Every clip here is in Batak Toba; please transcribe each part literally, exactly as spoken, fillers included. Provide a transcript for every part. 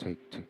Take two.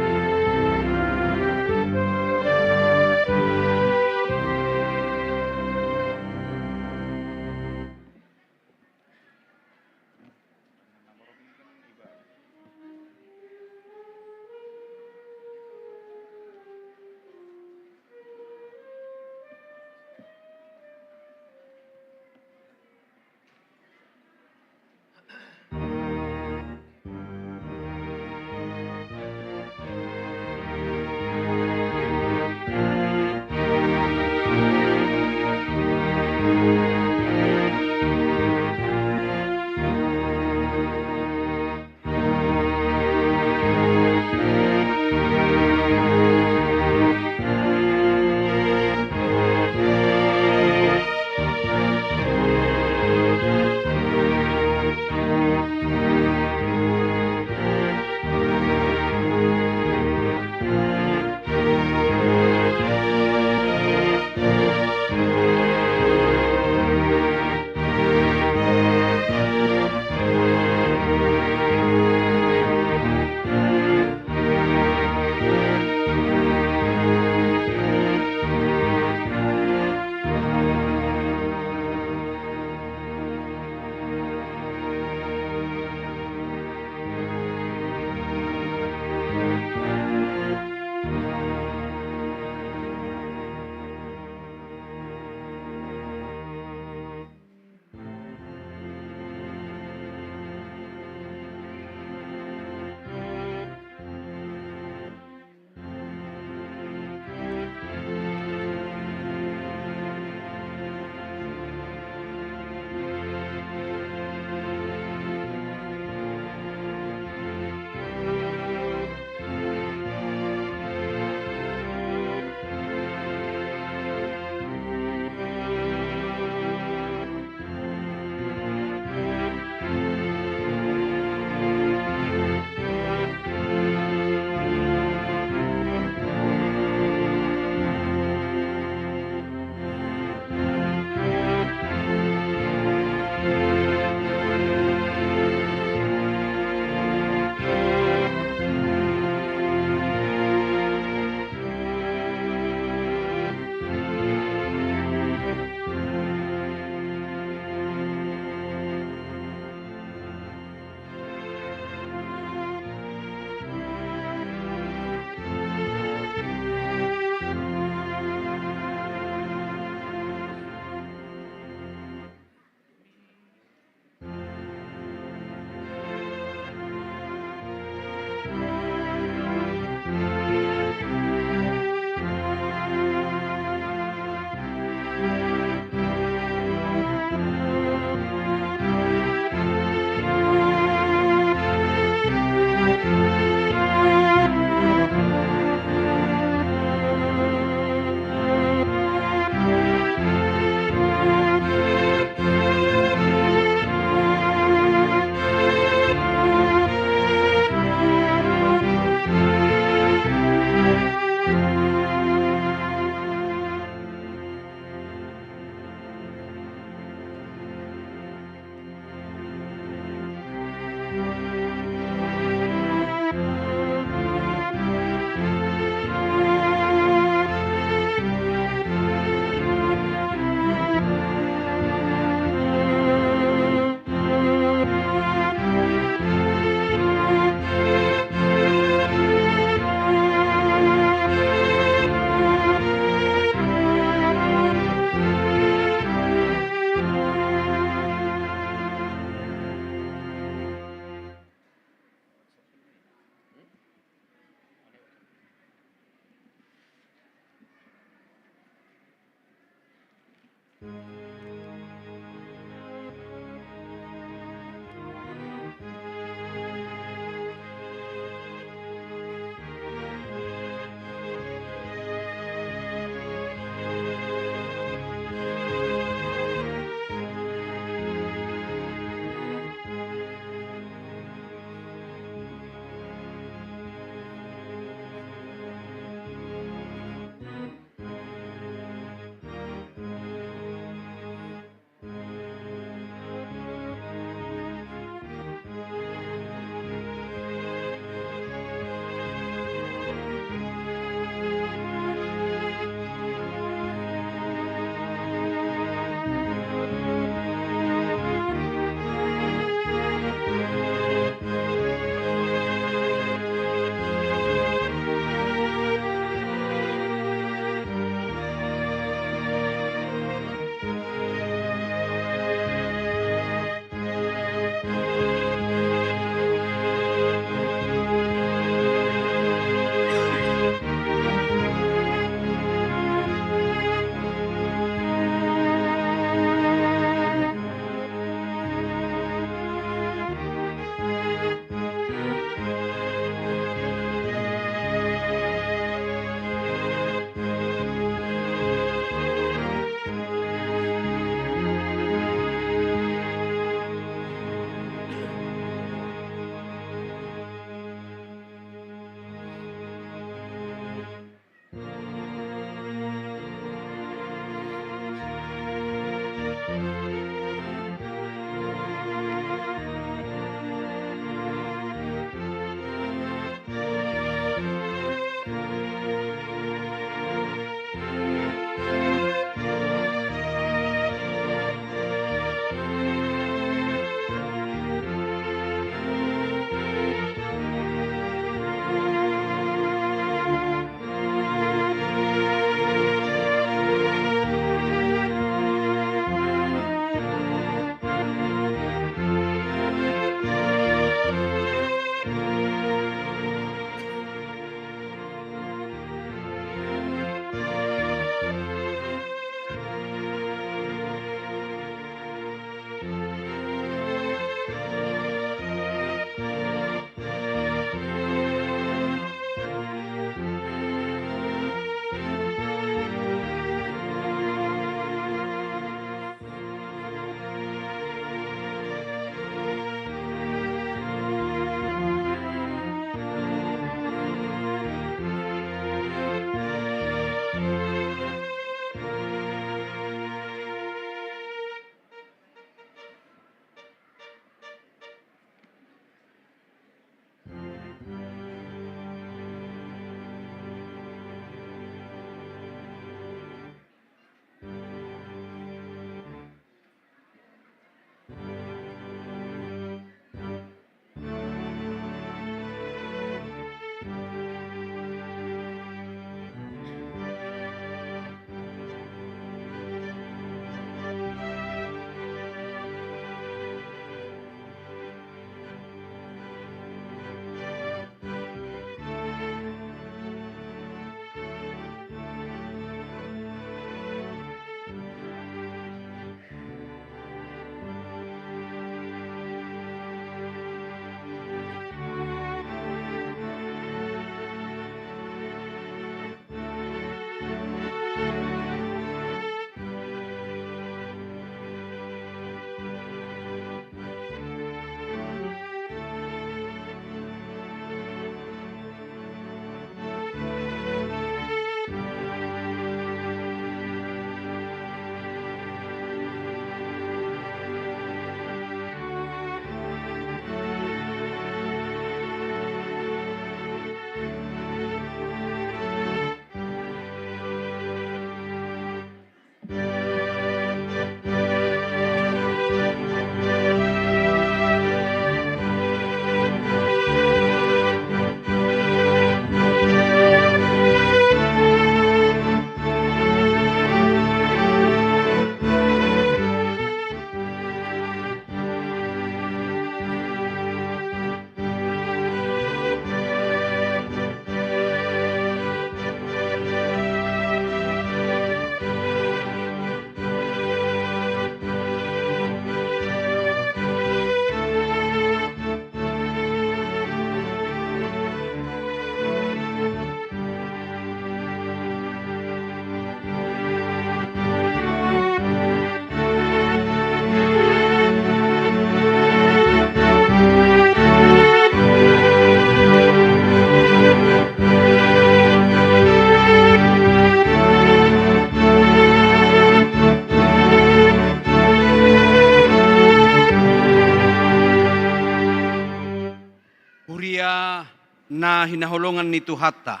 hinaholongan ni Tuhanta.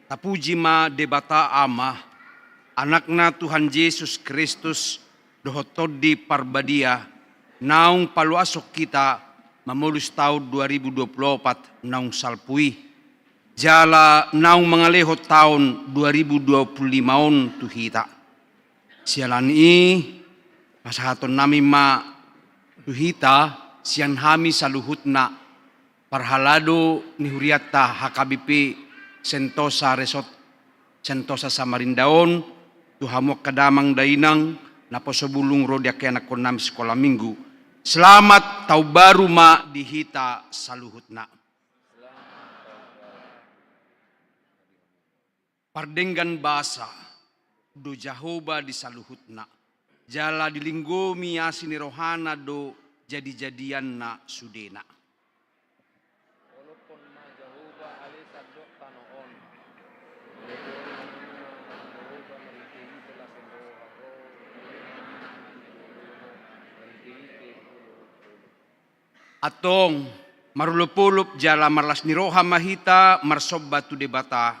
Tapuji ma Debata Ama, Anakna Tuhan Jesus Kristus, dohot Tondi Parbadia, naung paluashon hita mamolus taon dua ribu dua puluh opat naung salpu i, jala naung mangalehon taon dua ribu dua puluh lima on tu hita. Siala ni i, pasahatonnami ma tu hita, sian hami saluhutna, parhalado ni hurianta H K B P Sentosa Resort, Sentosa Samarinda on, tu hamu angka damang dainang, naposo bulung ro di angka ianakkonnami sikola minggu. Selamat taon baru ma di hita saluhutna. Pardenggan basa do Jahowa di saluhutna, jala dilinggomi asi ni rohana do jadi-jadianna sudena. Olophon ma Jahowa ale sandok tano on. Antong, marolopolop jala marlas ni roha ma hita marsomba tu Debata,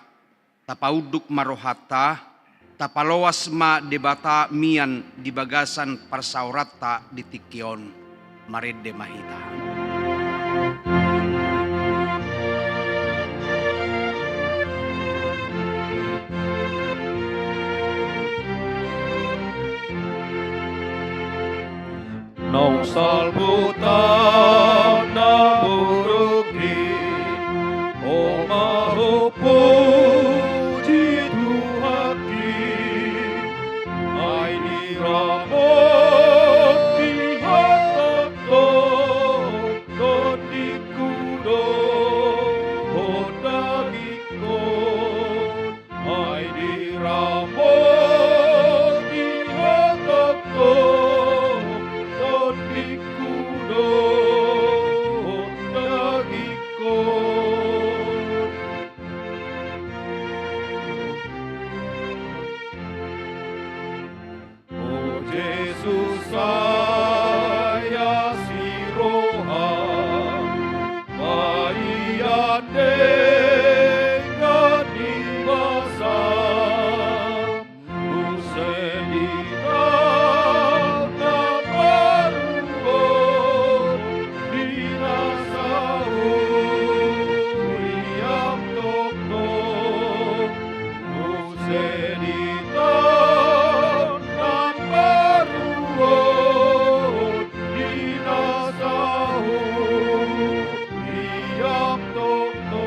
tapaunduk ma rohanta, tapaloas ma Debata mian di bagasan parsaoranta di tingki on. Marende ma hita. Naung salpu taon na buruk i, on ma hupuji Tuhanki. Ai diramoti hatangkon, tondingku do hondagingkon. Ai diramoti hatangkon, tondingku do hondagingkon. O Jesus, sai asi roham, bahen denggan ni basam, use di taon na baru on, di na saur i am tongtong. Use di taon na baru on, di na saur i am tongtong.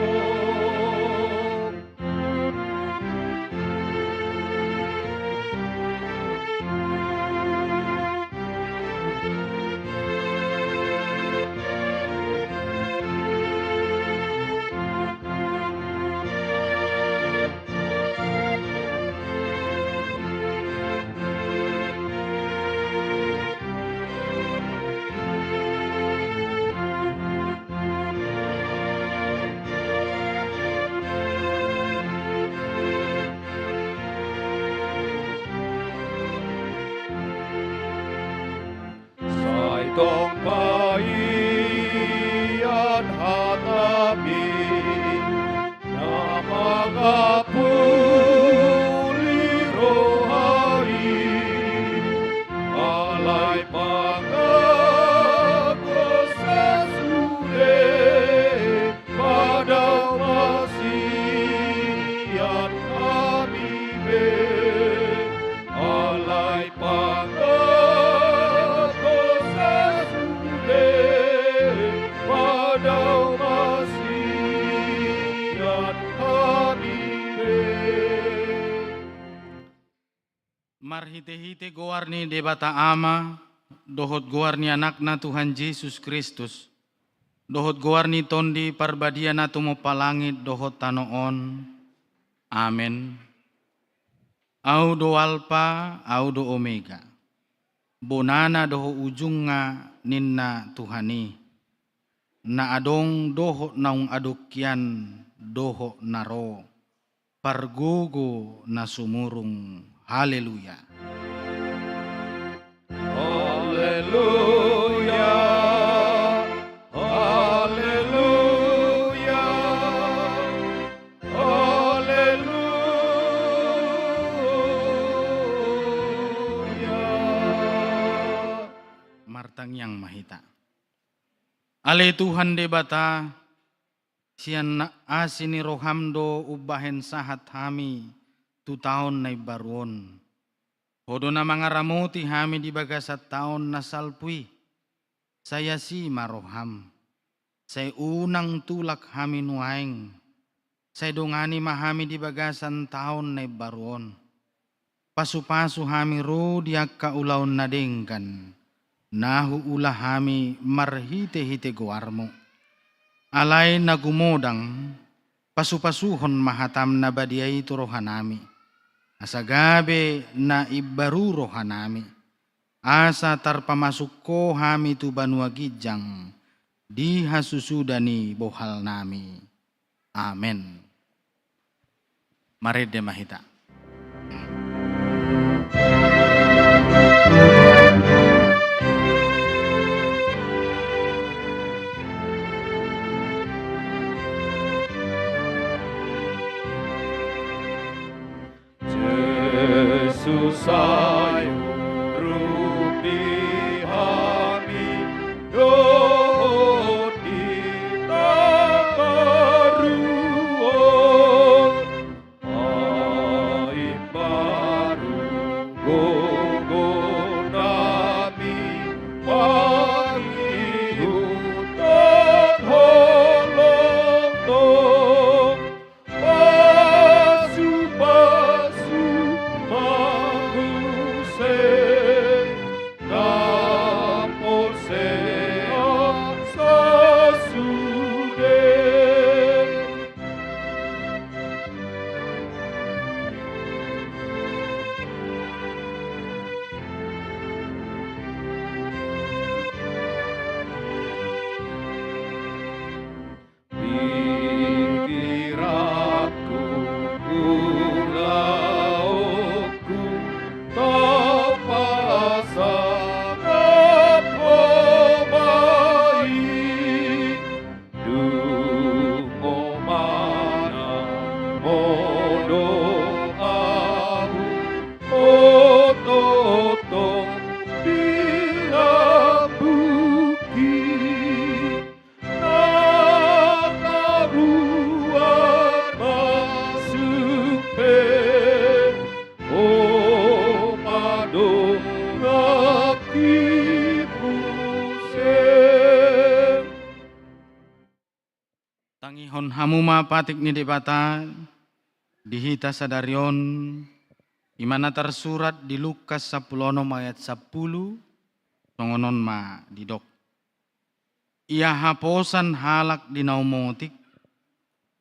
Sai tong paihut hatami na mangapuli roha i, alai pangago sa sude padaohon sian hami be, alai pangago sa sude padaohon sian hami be. Marhitehite goar ni Debata Ama, dohot goar ni Anakna Tuhan Jesus Kristus, dohot goar ni Tondi Parbadia na tumompa langit dohot tano on. Amen. Au do Alpa, Au do Omega, bonana dohot ujungna, ninna Tuhan i, na adong dohot naung adong hian dohot na ro, pargogo na sumurung. Haleluya. Haleluya. Haleluya. Martangiang ma hita. Ale Tuhan Debata, sian asi ni roham do umbahen sahat hami tu taon na imbaru on. Ho do na mangaramoti hami di bagasan taon na salpu i. Sai asi ma roham. Sai unang tulak hami nuaeng. Sai dongani ma hami di bagasan taon na imbaru on. Pasupasu hami ro di angka ulaon na denggan na huula hami marhitehite goarmu. Alai na gumodang, pasupasuhon ma hatam na badia i tu rohanami. Asa gabe na imbaru rohanami. Asa tarpamasuk ho hami tu banua ginjang di hasusuda ni bohalnami. Amen. Marende ma hita. Jesus, sai urupi hami dohot di tabaruon. Ai baru gogonami mangihuthon holong do. Pasupasu ma muse na porsea sasude. Pikiranku, ulaonku, tau pasangap Ho ma i. Dung Ho manang Ho do ahu, Ho tongtong di lambungki. Na taruar masuk pe, Ho ma donganki muse. Tangihon hamu ma patik ni Debata di hita sadari on, i ma na tarsurat di Lukas sampulu onom ayat sampulu, songon on ma didok. Ia haposan halak di na umotik,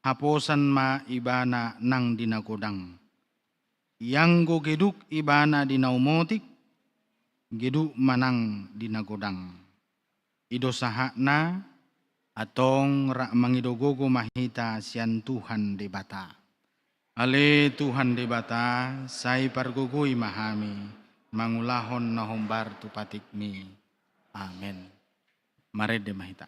haposan ma ibana nang di na godang. Ianggo geduk ibana di na umotik, geduk ma nang di na godang. I do sahatna, antong rap mangido gogo ma hita sian Tuhan Debata. Ale Tuhan Debata, sai pargogoi ma hami mangulahon na hombar tu patikmi. Amen. Marende ma hita.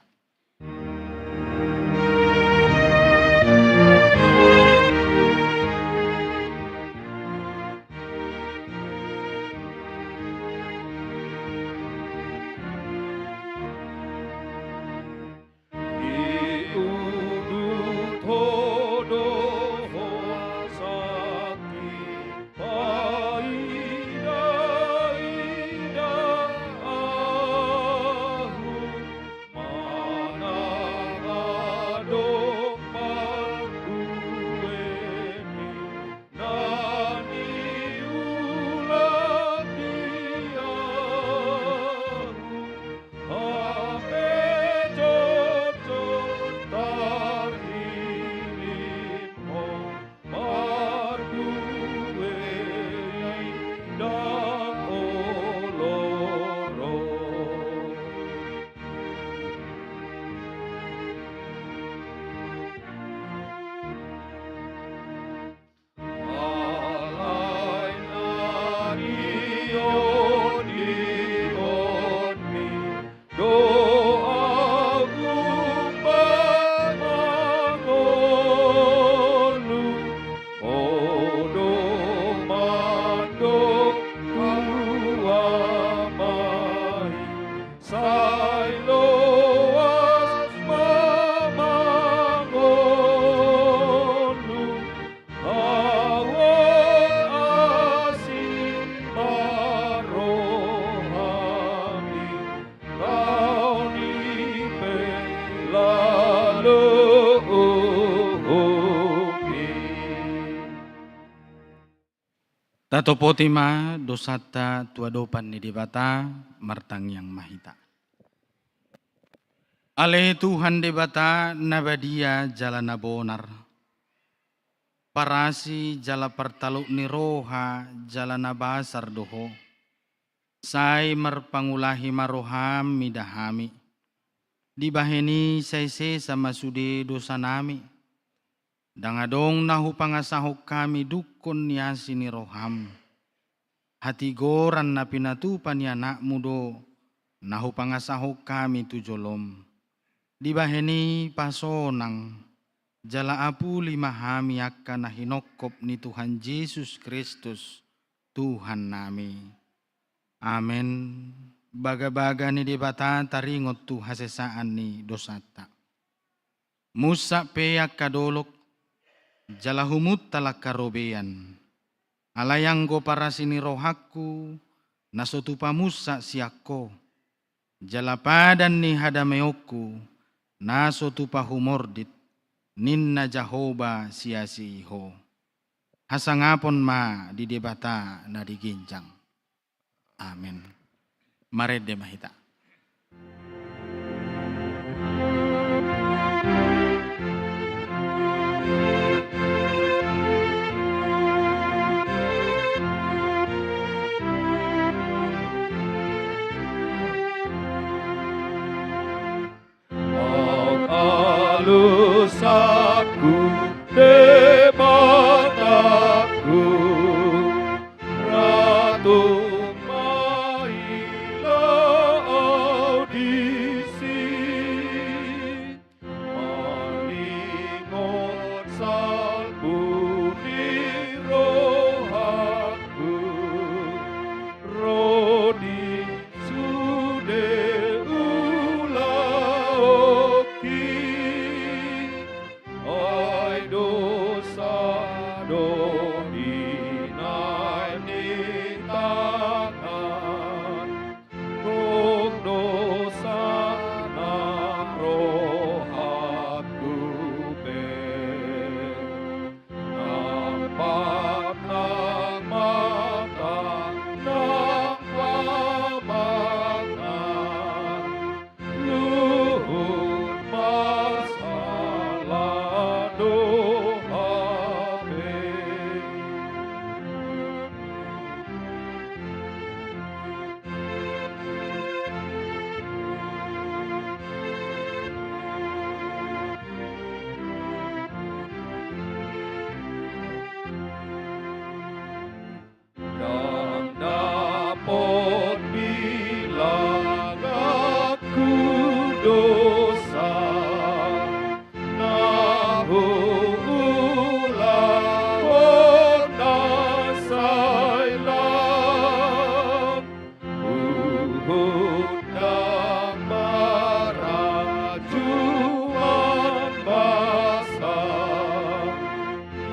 Diudut Ho do ho sangkit paida-ida ahu, mana Tatopoti ma dosanta tu adopan ni Debata, martangiang ma hita. Ale Tuhan Debata na badia jala na bonar, parasi jala partaluk ni roha jala na basar do Ho. Sai marpangulahi ma roham mida hami. Dibahen i sai sesa ma sude dosanami. Ndang adong na hupangasahon hami dungkon ni asi ni roham. Hatigoran na pinatupa ni Anakmu do na hupangasahon hami tu jolom. Dibahen i pasonang jala apuli ma hami angka na hinongkop ni Tuhan Jesus Kristus, Tuhannami. Amen. Bagabaga ni Debata taringot tu hasesaan ni dosanta. Munsak pe angka dolok, jala humuntal angka robean. Alai anggo parasi ni rohangku, na so tupa munsak sian Ho, jala padan ni hadameonku, na so tupa humordit, ninna Jahowa siasi Ho. Hasangapon ma di Debata na di ginjang. Amen. Marende ma hita. Alusangku, Debatangku, ra tung maila au disi. Maningot salpu ni rohangku, ro di sude ulaonki. Ai dosa do di naeng ni tangan, tung dosa nang rohangku pe. Nang panang, nang pamangan, luhut masalah do hape. Ndang dapot bilanganku dosa, na huulahon na sai lam. Huhut ndang marajuman basa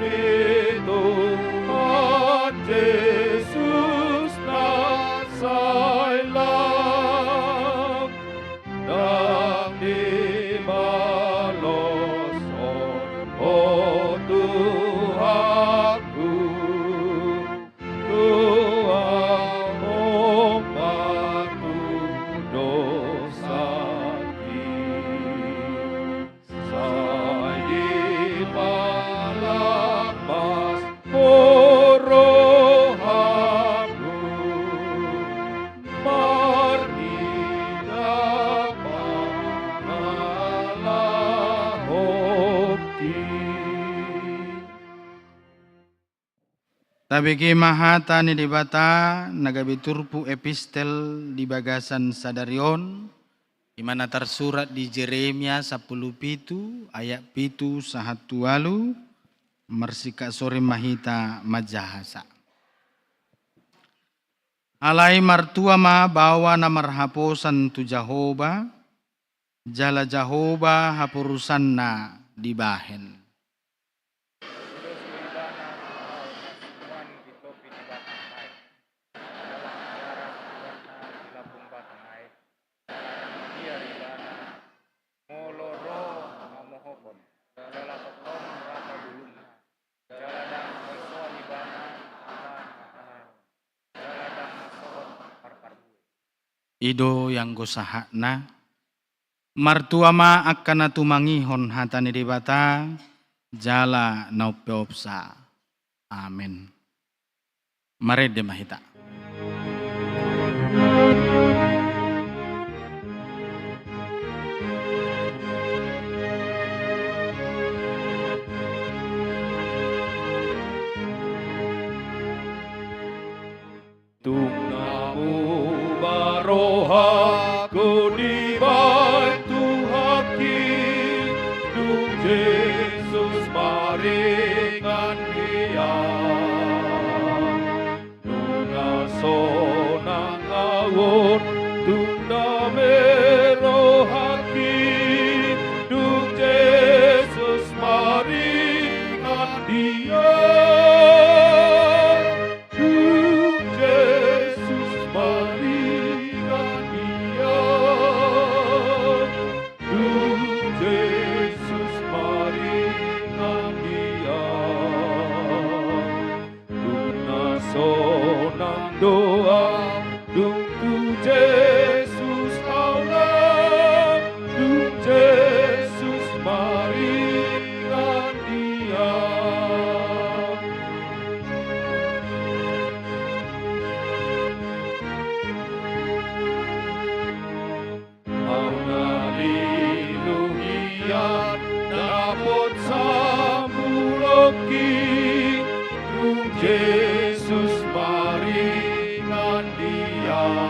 ni Tuhan Jesus na sai lam. Ndang dibaloshon Ho Tuhanku, tua Ho ma tu dosangki. Sai dipalambas Ho rohamu, marnida pangalahoki. Tabege ma hata ni Debata na gabe turpuk epistel di bagasan sadari on, i ma na tarsurat di Jeremia sampulu pitu ayat pitu sahat tu ualu. Marsingkat soring ma hita manjahasa. Alai martua ma baoa na marhaposan tu Jahowa, jala Jahowa haporusanna dibahen. Ulos do ibana laho mangasuman di topi ni batang ai, jala manjaras uarna di lambung batang ai, jala ndang liar ibana molo ro hamohopon, jala tongtong rata bulungna, jala ndang palsoan ibana ala na I do ianggo sahatna. Martua ma angka na tumangihon hata ni Debata, jala na umpeopsa. Amen. Marende ma hita. Tung na muba rohangku dibahen Tuhanki, dung Jesus maringan di au. Nunga sonang ahu on, tung dame rohangki, dung Jesus maringan di au. Dung Jesus maringan di au. Dung Jesus maringan di au. Dung na sonang do au, dung tu Jesus au laho, dung Jesus maringan di au. Au na lilu hian dapot sambulonki, dung Jesus maringan di au.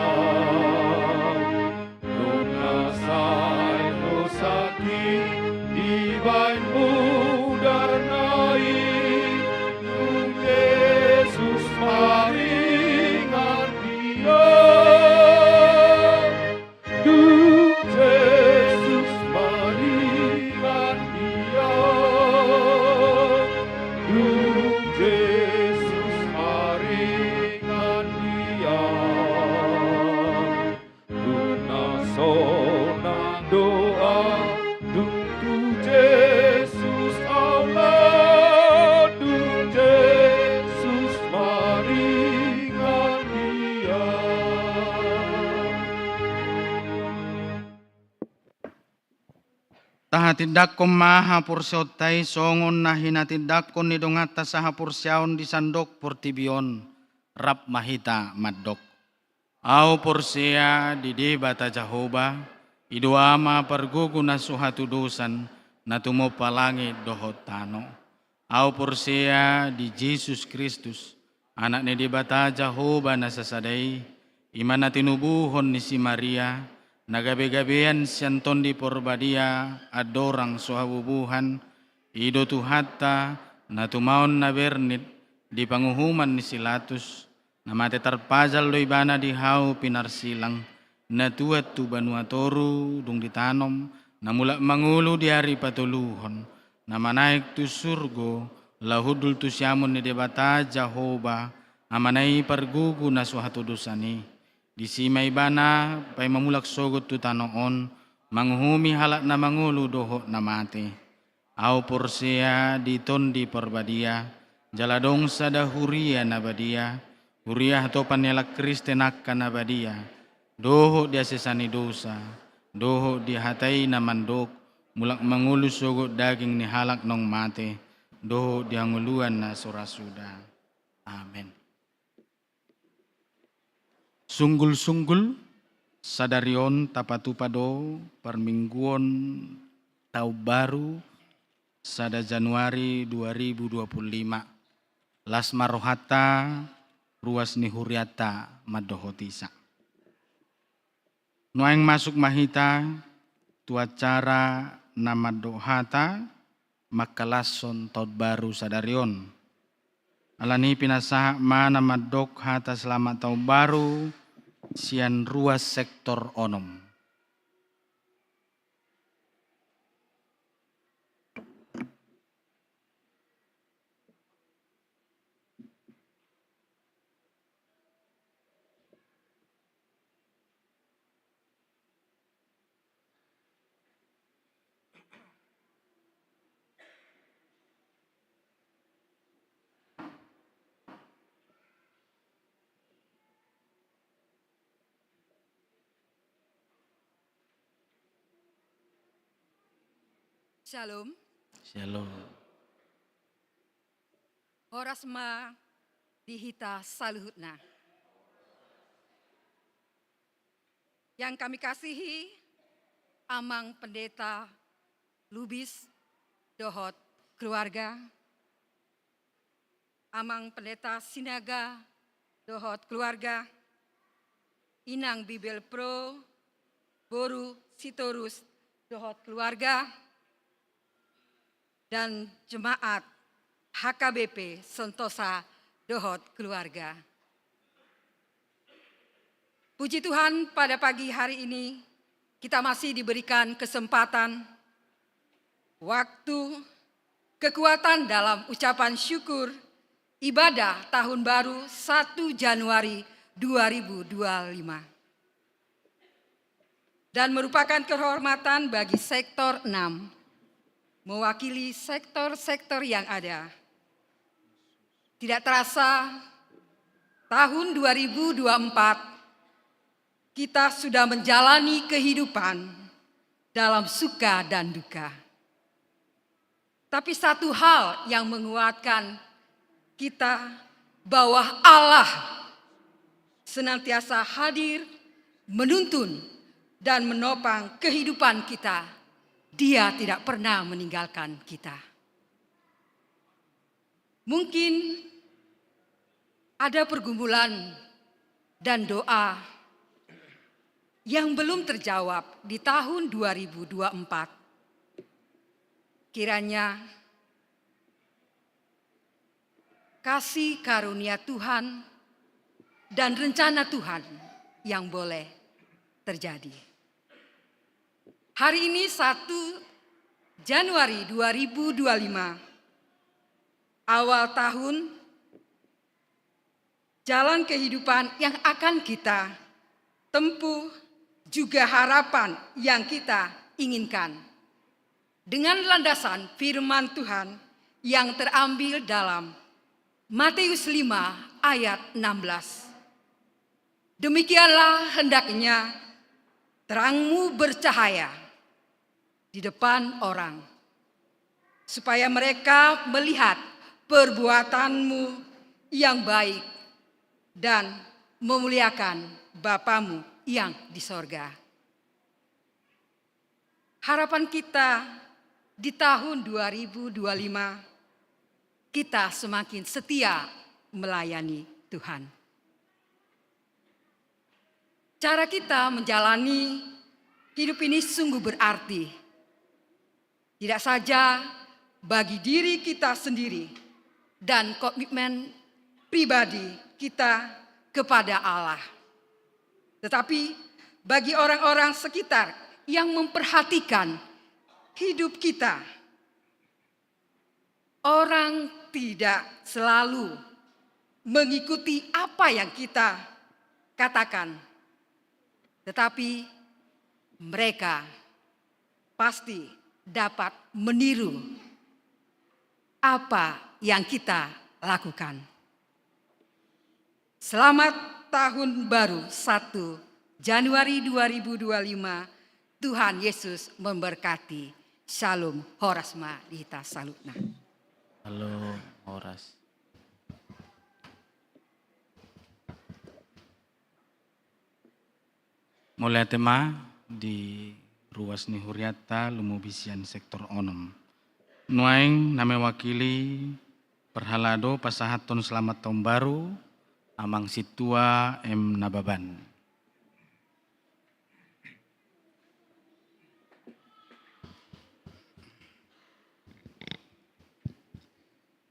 Nunga sae dosangki dibahen mudarna i, dung Jesus maringan di au. Dung Jesus maringan di au. Dung Jesus maringan di au. Dung na sonang do au, dung tu Jesus au laho, dung Jesus maringan di au. Tahatindangkon ma haporseaonta i songon na hinatindangkon ni donganta sahaporseaon di sandok portibi on. Rap ma hita mandok. Au porsea di Debata Jahowa, i do Ama pargogo na so hatudosan, na tumompa langit dohot tano. Au porsea di Jesus Kristus, Anak ni Debata Jahowa na sasada i, i ma na tinubuhon ni si Maria, na gabegabean sian Tondi Porbadia, andorang so habubuhan, i do Tuhanta, na tumaon na bernit, di panguhuman ni si Latus, na mate tarpajal do ibana di hau pinarsilang, na tuat tu banua toru dung ditanom, na mulak mangolu di ari patoluhon, na manaek tu surgo, laho hundul tu siamun ni Debata Jahowa, Amana i pargogo na so hatudosan i. Disi ma ibana paima mulak sogot tu tano on, manguhumi halak na mangolu dohot na mate. Au porsea di Tondi Parbadia, jala adong sada huria na badia, huria hatopan ni halak Kristen angka na badia, dohot di hasesaan ni dosa, dohot di hata i na mandok, mulak mangolu sogot daging ni halak naung mate, dohot di hangoluan na so ra suda. Amen. Sunggul-sunggul, sadari on tapatupa do parmingguon taon baru sada Januari dua ribu dua puluh lima. Las ma rohanta, ruas ni hurianta mandohoti sa. Nuaeng masuk ma hita tu acara na mandok hata mangkalashon taon baru sadari on. Alani i pinasahat ma na mandok hata selamat taon baru sian ruas sektor onom. Shalom. Shalom. Horas ma di hita saluhutna. Yang kami kasihi, Amang Pendeta Lubis dohot keluarga, Amang Pendeta Sinaga dohot keluarga, Inang Bibelvrouw, Boru Sitorus dohot keluarga, dan jemaat H K B P Sentosa dohot keluarga. Puji Tuhan, pada pagi hari ini kita masih diberikan kesempatan, waktu, kekuatan dalam ucapan syukur ibadah tahun baru satu Januari dua ribu dua lima. Dan merupakan kehormatan bagi sektor enam mewakili sektor-sektor yang ada. Tidak terasa, tahun dua ribu dua empat kita sudah menjalani kehidupan dalam suka dan duka. Tapi satu hal yang menguatkan kita, bahwa Allah senantiasa hadir, menuntun, dan menopang kehidupan kita. Dia tidak pernah meninggalkan kita. Mungkin ada pergumulan dan doa yang belum terjawab di tahun dua ribu dua empat. Kiranya kasih karunia Tuhan dan rencana Tuhan yang boleh terjadi. Hari ini satu Januari dua ribu dua lima, awal tahun, jalan kehidupan yang akan kita tempuh, juga harapan yang kita inginkan. Dengan landasan firman Tuhan yang terambil dalam Matius lima ayat enam belas. Demikianlah hendaknya terangmu bercahaya di depan orang, supaya mereka melihat perbuatanmu yang baik dan memuliakan Bapamu yang di sorga. Harapan kita di tahun dua ribu dua lima, kita semakin setia melayani Tuhan. Cara kita menjalani hidup ini sungguh berarti. Tidak saja bagi diri kita sendiri dan komitmen pribadi kita kepada Allah, tetapi bagi orang-orang sekitar yang memperhatikan hidup kita. Orang tidak selalu mengikuti apa yang kita katakan, tetapi mereka pasti dapat meniru apa yang kita lakukan. Selamat Tahun Baru satu Januari dua ribu dua lima. Tuhan Yesus memberkati. Shalom, horas ma di hita saluhutna. Shalom, horas. Mauliate ma di ruas ni hurianta, lumobi sian sektor onom. Nuaeng na mewakili parhalado pasahathon selamat tahun baru, Amang Sintua M Nababan.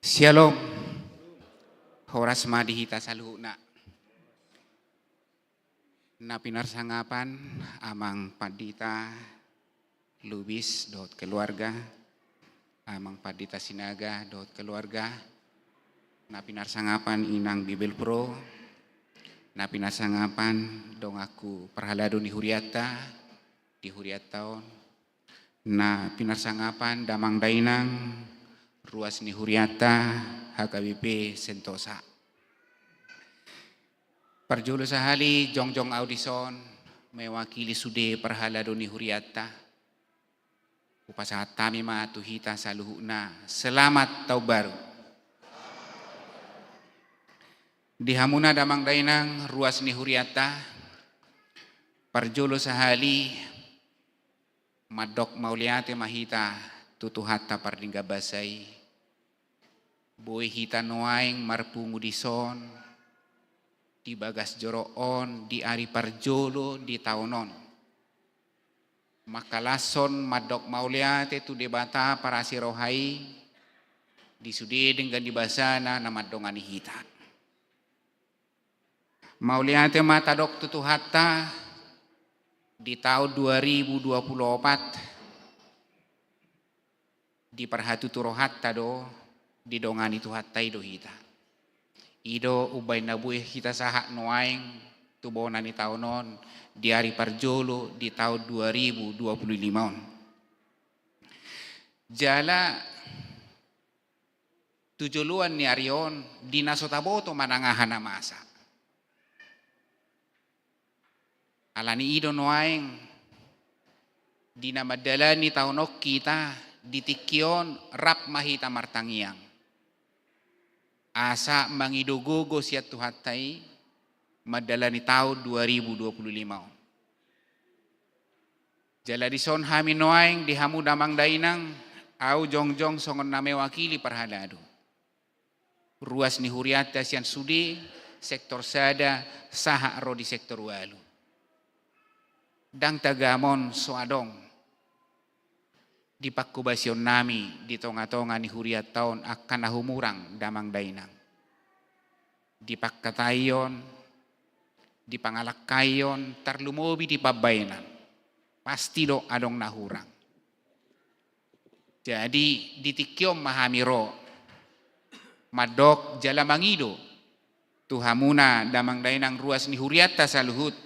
Shalom. Horas ma di hita saluhutna. Na pinarsangapan Amang Pandita Lubis dohot keluarga, Amang Pandita Sinaga dohot keluarga, na pinarsangapan Inang Bibelvrouw, na pinarsangapan donganku parhalado ni hurianta di hurianta on, na pinarsangapan damang dainang ruas ni hurianta H K B P Sentosa. Parjolo sahali jongjong ahu dison mewakili sude parhalado ni hurianta. Hupasahat hami ma tu hita saluhutna, selamat taon baru. Di hamuna damang dainang ruas ni hurianta, parjolo sahali mandok mauliate ma hita tu Tuhanta pardenggan basa i. Boi hita nuaeng marpungu dison, di bagas joro on, di ari parjolo di taon on, mangkalashon mandok mauliate tu Debata parasi roha i, di sude denggan ni basana na mandongani hita. Mauliate ma tadok tu Tuhanta, di taon dua ribu dua puluh opat, di parhatutu rohanta do, didongani Tuhanta i do hita. I do umbaen na boi hita sahat nuaeng tu bona ni taon on, di ari parjolo di taon dua ribu dua puluh lima on. Jala tu joloan ni ari on, di na so taboto manang aha na masa. Alani i do nuaeng, di na mandalani taon on hita, di tingki on rap ma hita martangiang, asa mangido gogo sian Tuhanta i mandalani taon dua ribu dua puluh lima on. Jala dison hami nuaeng, di hamu damang dainang, ahu jongjong songon na mewakili parhalado ruas ni hurianta sian sude sektor sada sahat ro di sektor ualu. Ndang tagamon so adong di pangkobasion nami di tonga-tonga ni hurianta on angka na humurang damang dainang. Di pangkataion, di pangalangkaion, tarlumobi di pambaenan, pasti do adong na hurang. Jadi di tingki on ma hami ro mandok jala mangido tu hamuna damang dainang ruas ni hurianta saluhut,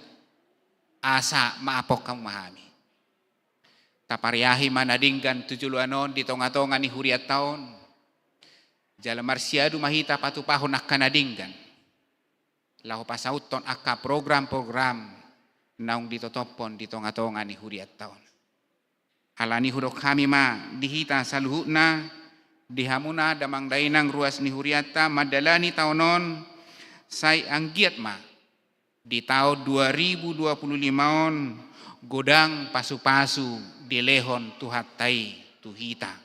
asa maaphon hamu ma hami. Tapariahi ma na denggan tu joloan on di tonga-tonga ni hurianta on. Jala marsiadu ma hita patupahon angka na denggan, laho pasauthon angka program-program naung ditotophon di tonga-tonga ni hurianta on. Alani hudok hami ma di hita saluhutna, di hamuna damang dainang ruas ni hurianta mandalani taon on, sai anggiat ma di taon dua ribu dua puluh lima on godang pasu-pasu dilehon Tuhanta i tu hita,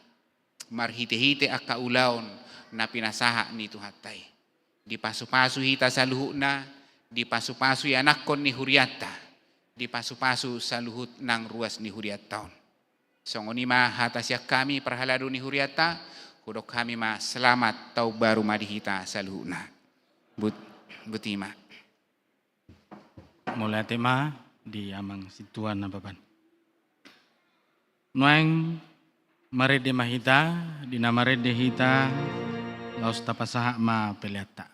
marhite-hite angka ulaon na pinasahat ni Tuhanta i. Dipasu-pasu hita saluhutna, dipasu-pasu ianakhon ni hurianta, dipasu-pasu saluhut nang ruas ni hurianta on. Songon i ma hata sian hami parhalado ni hurianta, hudok hami ma selamat taon baru ma di hita saluhutna. But-, boti ma. Mauliate ma di amang sintua na baban. Nuaeng marende ma hita, di na marende hita, laos tapasahat ma peleanta.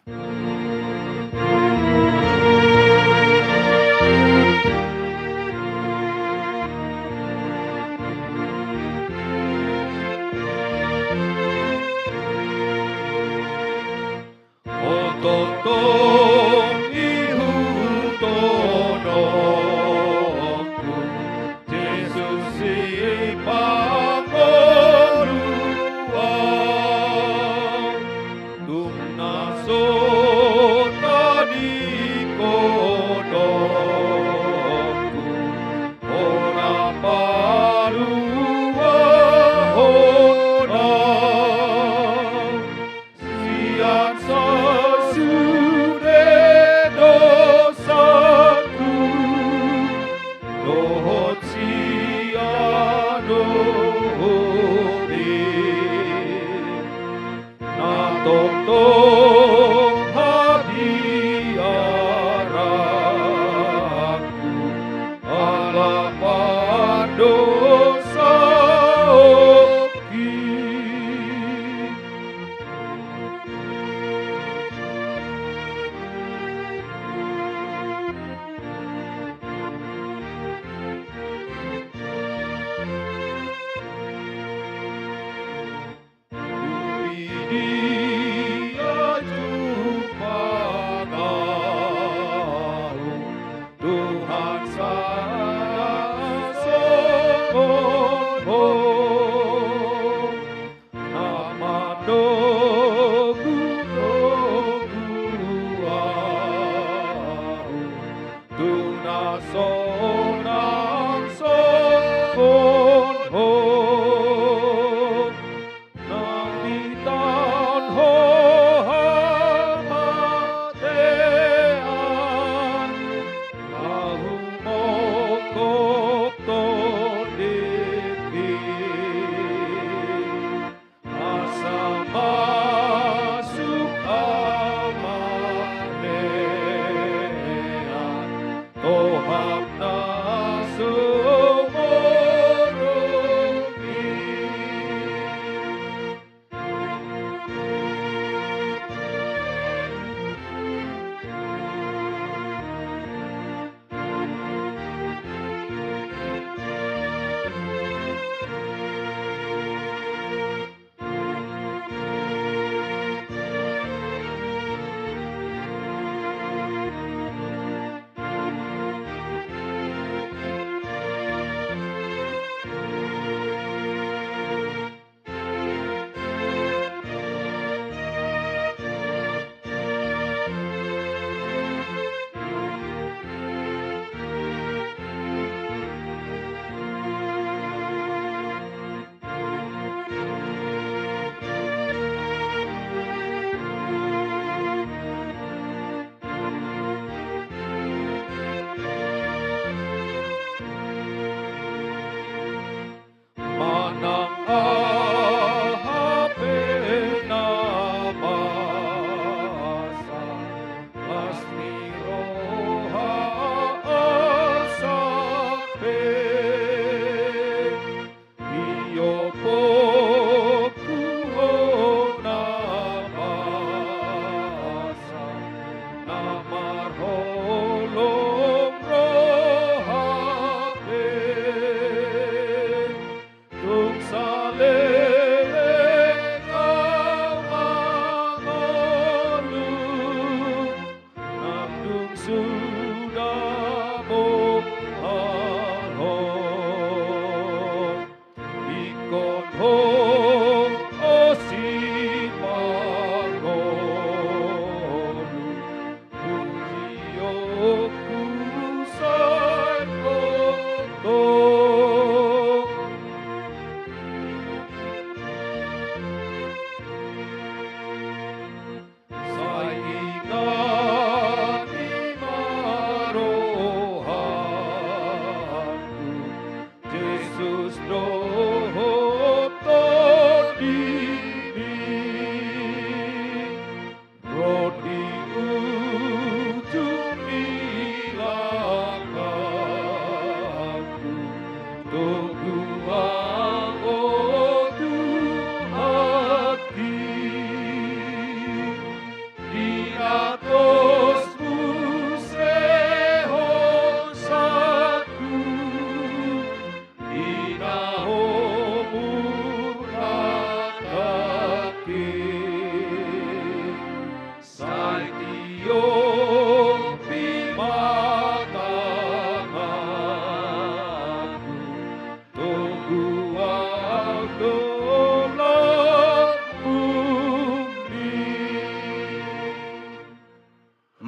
Ototong ihuthononku Jesus Sipangoluan, tung na so tadingkononku, hona paluahon au. Sian sasude dosangku dohot sian ode, na tongtong habiaranku ala pardosaonki. Di dia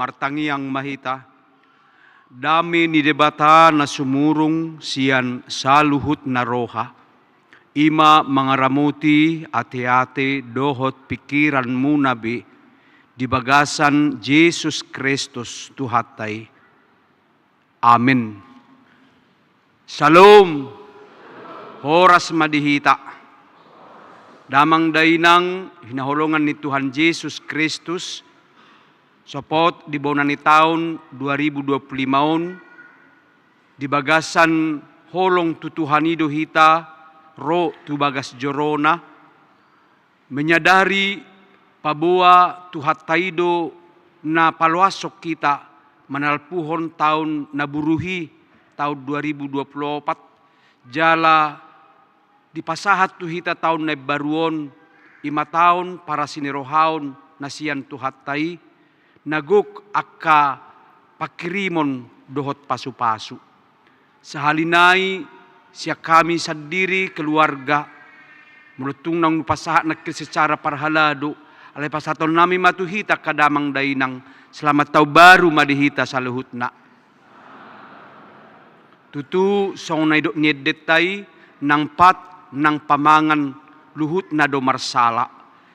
Martangiang ma hita. Dame ni Debata na sumurung sian saluhut na roha, i ma mangaramoti ateate dohot pingkiranmuna be di bagasan Jesus Kristus Tuhanta i. Amen. Syalom. Horas ma di hita. Damang dainang hinaholongan ni Tuhan Jesus Kristus, sopot di bona ni taon dua ribu dua puluh lima on, di bagasan holong tu Tuhan i do hita ro tu bagas jorona, menyadari paboa Tuhanta i do na paloashon hita manalpuhon taon na buruk i, taon dua ribu dua puluh opat, jala dipasahat tu hita taon na imbaru on, i ma taon parasinirohaon na sian Tuhanta i, na gok angka pangkirimon dohot pasupasu. Sahali nai sian hami sandiri keluarga, molo tung naung hupasahat nangkin secara parhalado, alai pasahatonnami ma tu hita angka damang dainang, selamat taon baru ma di hita saluhutna. Tutu songon na nidok ni endenta i, nang pat nang pamangan luhutna do marsala.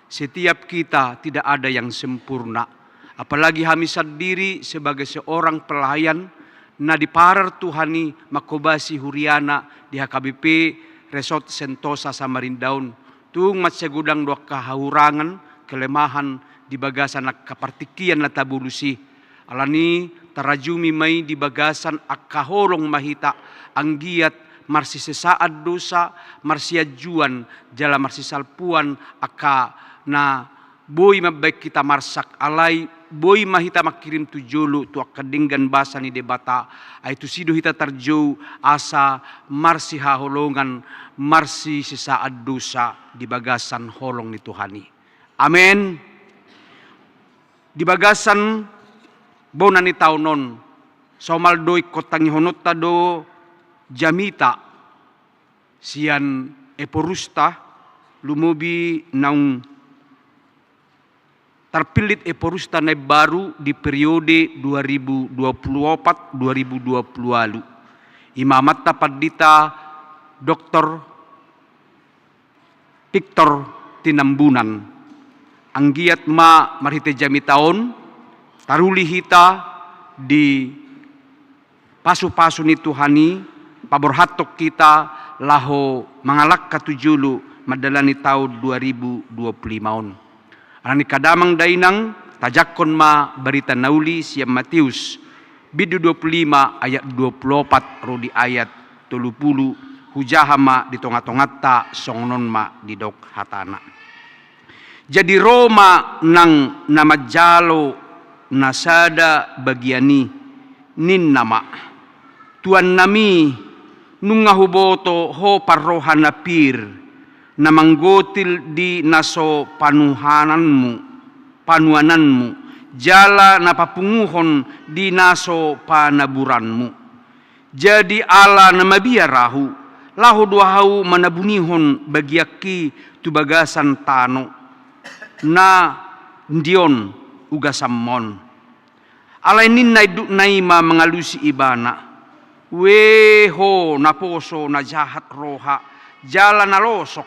Setiap kita tidak ada yang sempurna. Apalagi hami sandiri sebagai seorang pelayan na diparar Tuhan i manghobasi huriana di H K B P Resort Sentosa Samarinda on. Tung mansai godang do angka hahurangan, kelemahan di bagasan angka partingkian na tabolus i. Alani tarajumi ma i di bagasan angka holong ma hita, anggiat marsisesaan dosa, marsianjuan jala marsisalpuan angka na boi mambahen hita marsak, alai boi ma hita mangkirim tu jolo tu angka denggan basa ni Debata, ai tusi do hita tarjou asa marsihaholongan, marsisesaan dosa di bagasan holong ni Tuhan i. Amen. Di bagasan bona ni taon on, somal do ingkon tangihononta do jamita sian Eporusta, lumobi naung tarpillit Eporusta na imbaru di periode dua ribu dua puluh opat dua ribu dua puluh ualu. I ma amanta Pandita Doktor Victor Tinambunan. Anggiat ma marhite jamita on, taruli hita di pasupasu ni Tuhan i, paborhathon hita laho mangalangka tu jolo mandalani taon dua ribu dua puluh lima on. Alani angka damang dainang, tajangkon ma barita na uli sian Mateus, bindu dua puluh lima ayat dua puluh opat ro di ayat tolu pulu, hujaha ma di tongatonganta, songon on ma didok hatana. Jadi ro ma nang na manjalo na sada bagian i, ninna ma: Tuannami, nunga huboto ho parroha na pir, na manggotil di na so panuhananmu, panuananmu, jala na papunguhon di na so panaburanmu. Jadi ala na mabiar ahu, laho do ahu manabunihon bagianki tu bagasan tano na ndion ugasanmon. Alai ninna indukna i ma mangalusi ibana: Ue ho naposo na jahat roha jala na losok,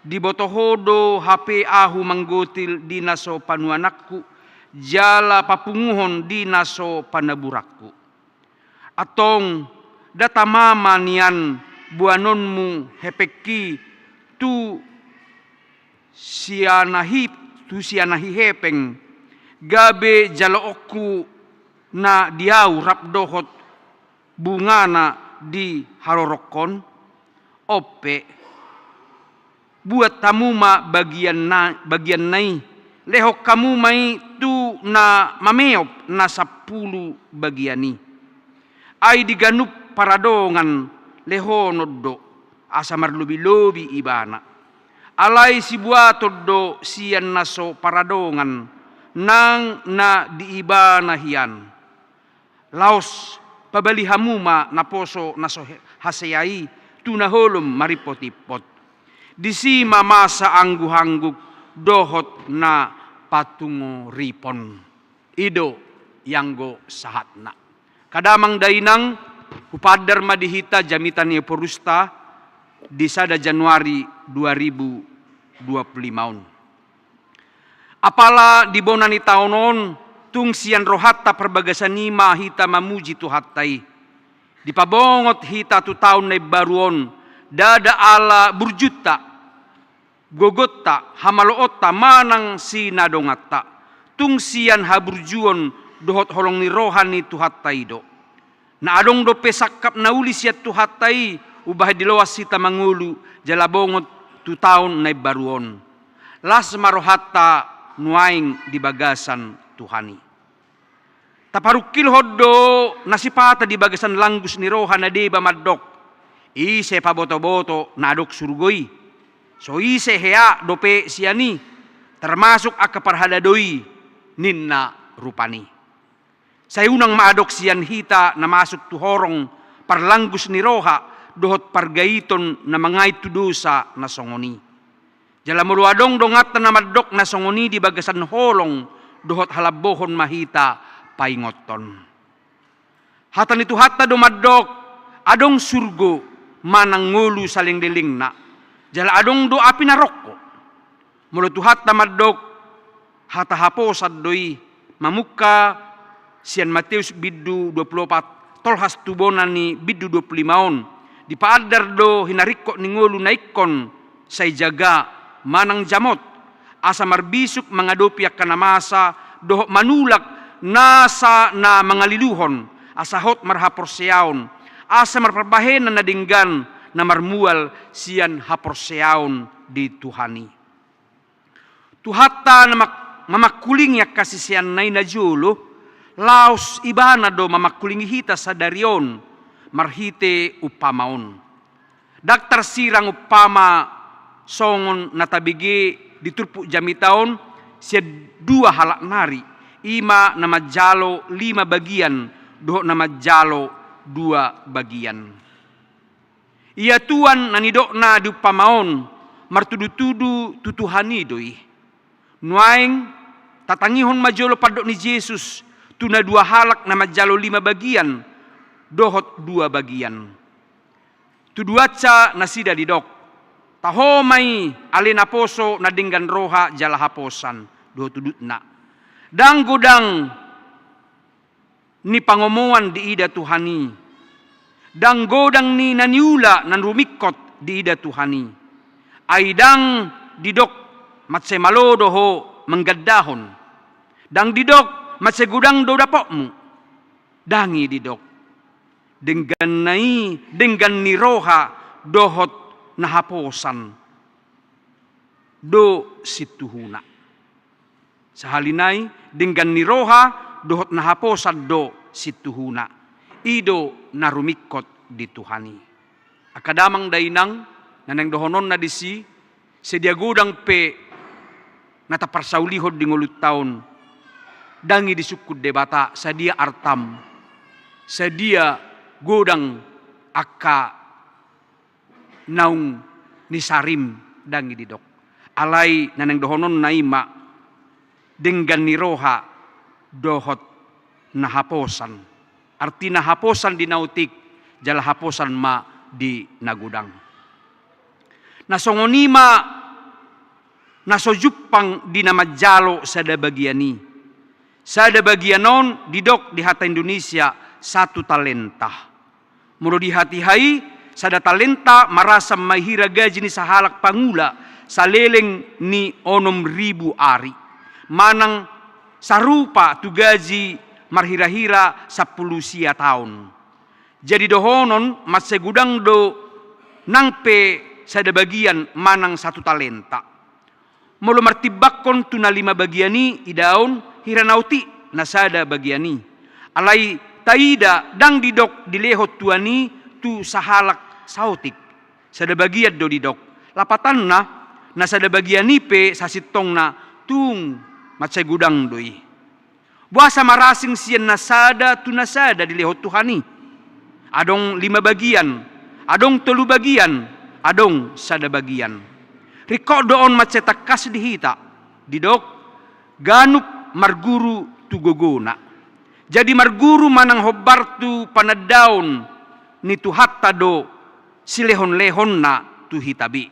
diboto ho do hape ahu manggotil di na so panuananku, jala papunguhon di na so panaburanku. Antong, nda tama ma nian boanonmu hepengki tu sianahi, tu sianahi hepeng, gabe jaloonku na di ahu rap dohot bungana di harorokkon? On pe, buat hamu ma bagianna, bagianna i, lehon hamu ma i tu na mameop na sampulu bagian i. Ai di ganup paradongan lehonon do, asa marlobilobi ibana. Alai sibuaton do sian na so paradongan nang na di ibana hian. Laos, pabali hamu ma naposo na so he-, hasea i tu na holom marimpotimpot. Disi ma masa angguhangguk dohot na patungoripon. I do ianggo sahatna. Angka damang dainang, hupaandar ma di hita jamita ni Euphorusta di sada Januari dua ribu dua puluh lima on. Apala di bona ni taon on, tung sian rohanta parbagasan i ma hita mamuji Tuhanta i. Dipabongot hita tu taon na imbaru on, ndada ala burjunta, gogonta, hamaloonta manang sinadonganta. Tung sian haburjuon dohot holong ni roha ni Tuhanta i do. Na adong dope sangkap na uli sian Tuhanta i, umbahen diloas hita mangolu jala bongot tu taon na imbaru on. Las ma rohanta nuaeng di bagasan Tuhan i. Taparungkilhon do na sipata di bagasan langgus ni roha na deba mandok, ise pabotoboto na adong surgo i. So ise hea dope sian i, termasuk angka parhalado i, ninna rupani. Sai unang ma adong sian hita na masuk tu horong parlanggus ni roha dohot pargaiton na mangait tu dosa na songon i. Jala molo adong donganta na mandok na songon i di bagasan holong dohot halambohon ma hita paingothon. Hata ni Tuhanta do mandok, adong surgo manang ngolu saleleng ni lelengna, jala adong do api narokko. Molo Tuhanta mandok, hata haposan do i, mamungka sian Mateus bindu dua puluh opat, tolhas tu bona ni bindu dua puluh lima on, dipaandar do hinaringkot ni ngolu na ingkon sai jaga manang jamot, asa marbisuk mangadopi angka na masa, dohot manulak nasa na mangaliluhon, asa hot marhaporseaon, asa marparbahenan na denggan na marmual sian haporseaon di Tuhan i. Tuhanta na mak-, mamangkulingi angka siseanna i najolo, laos Ibana do mamangkulingi hita sadari on marhite umpama on. Ndang tarsirang umpama songon na tabege di turpuk jamita on sian dua halak nari, i ma na manjalo lima bagian dohot na manjalo dua bagian. Ia tuan na nidokna di umpama on martudutudu tu Tuhan i do i. Nuaeng tatangihon ma jolo pandok ni Jesus tu na dua halak na manjalo lima bagian dohot dua bagian. Tuduansa nasida didok, taho ma i ale naposo na denggan roha jala haposan, dohot udutna. Ndang godang ni pangomoan diida Tuhan i. Ndang godang ni na niula na rumingkot diida Tuhan i. Ai ndang didok mansai malo do ho manggandahon. Ndang didok mansai godang do dapotmu. Ndang i didok. Dengganna i, denggan ni roha dohot na haposan do sintuhuna. Sahali nai, denggan ni roha dohot na haposan do sintuhuna. I do na rumingkot di Tuhan i. Angka damang dainang, na naeng dohononna disi, sadia godang pe na taparsaulihon di ngolunta on, ndang i disungkun Debata sadia artam, sadia godang angka naung nisarim, ndang i didok. Alai na naeng dohononna i ma denggan ni roha dohot na haposan. Artina haposan di na otik, jala haposan ma di na godang. Na songon i ma na so jumpang di na manjalo sada bagian i. Sada bagian on didok di hata Indonesia satu talenta. Molo di hatiha i, sada talenta marasam ma i hira gaji ni sahalak pangula saleleng ni onom ribu ari. Manang sarupa tu gaji marhirahira sampulu sia taon. Jadi dohonon mansai godang do nang pe sada bagian manang satu talenta. Molo martimbangkon tu na lima bagian i idaon hira na otik na sada bagian i. Alai taida ndang didok dilehon tuan i tu sahalak saotik. Sada bagian do didok. Lapatanna, na sada bagian i pe sasintongna tung mansai godang do i. Boasa marasing sian na sada tu na sada dilehon Tuhan i? Adong lima bagian, adong tolu bagian, adong sada bagian. Ringkot do on mansai tangkas di hita, didok ganup marguru tu gogona. Jadi marguru manang hombar tu panandaon ni Tuhanta do silehonlehonna tu hita be.